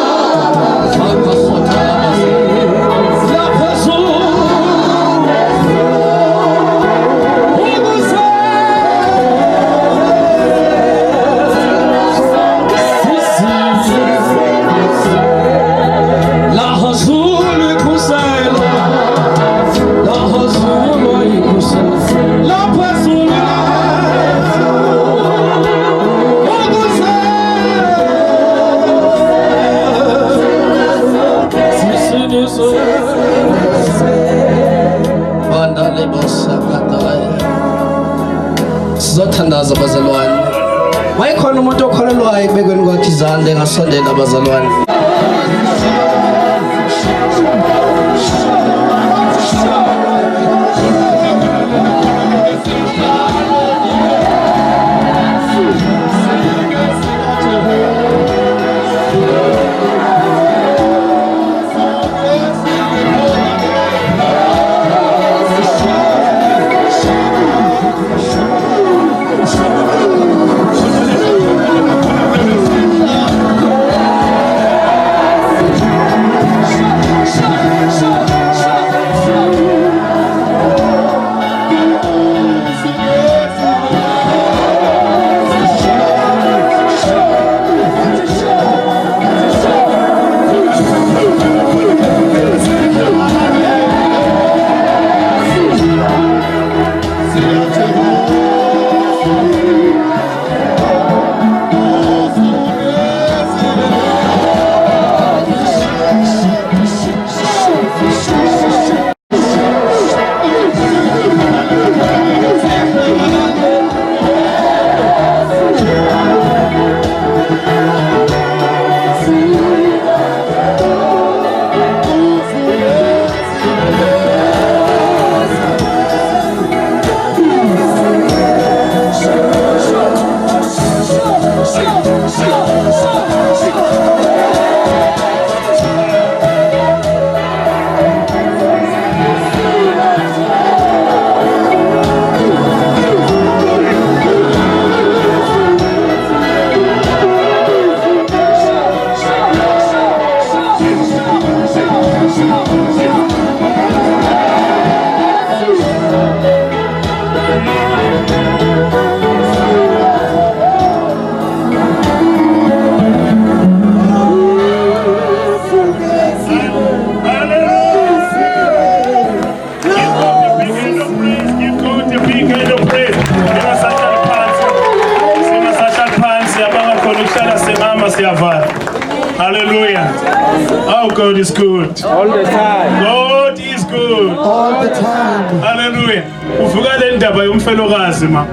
laphezulu ukuze lahazulu ikhusela, lahazulu ikhusela laphezulu ukuze sisindiswe. Bandale bosakataya. Sizothandaza bazalwane. Wayekhona umuntu okholelwayo ekubekweni kwakhe izandla engasondela bazalwane. Give God a big hand of praise. Give God a big hand of praise. Singasahlali phansi. Singasahlali phansi. Abangakhona ukuhlala simama siyavala. Hallelujah. Oh, God is good. All the time. God is good. All the time. Hallelujah. Uvuka le ndaba yomfelokazi ma.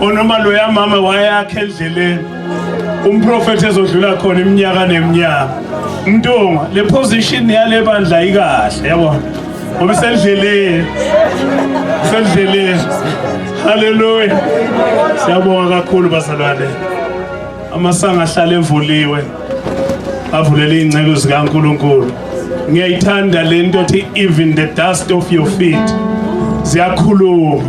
Onoma loya mama wayakhe endleleni. Umprofeti ezodlula khona iminyaka neminyaka. Mntungwa, le position yale bandla ikahle, yabona. Ngoba isendleleni. Isendleleni. Hallelujah. Siyabonga kakhulu bazalwane. Amasango ahlale evuliwe. Avulele iy'nceku zikaNkulunkulu. Ngiyayithanda le nto ethi even the dust of your feet ziyakhuluma.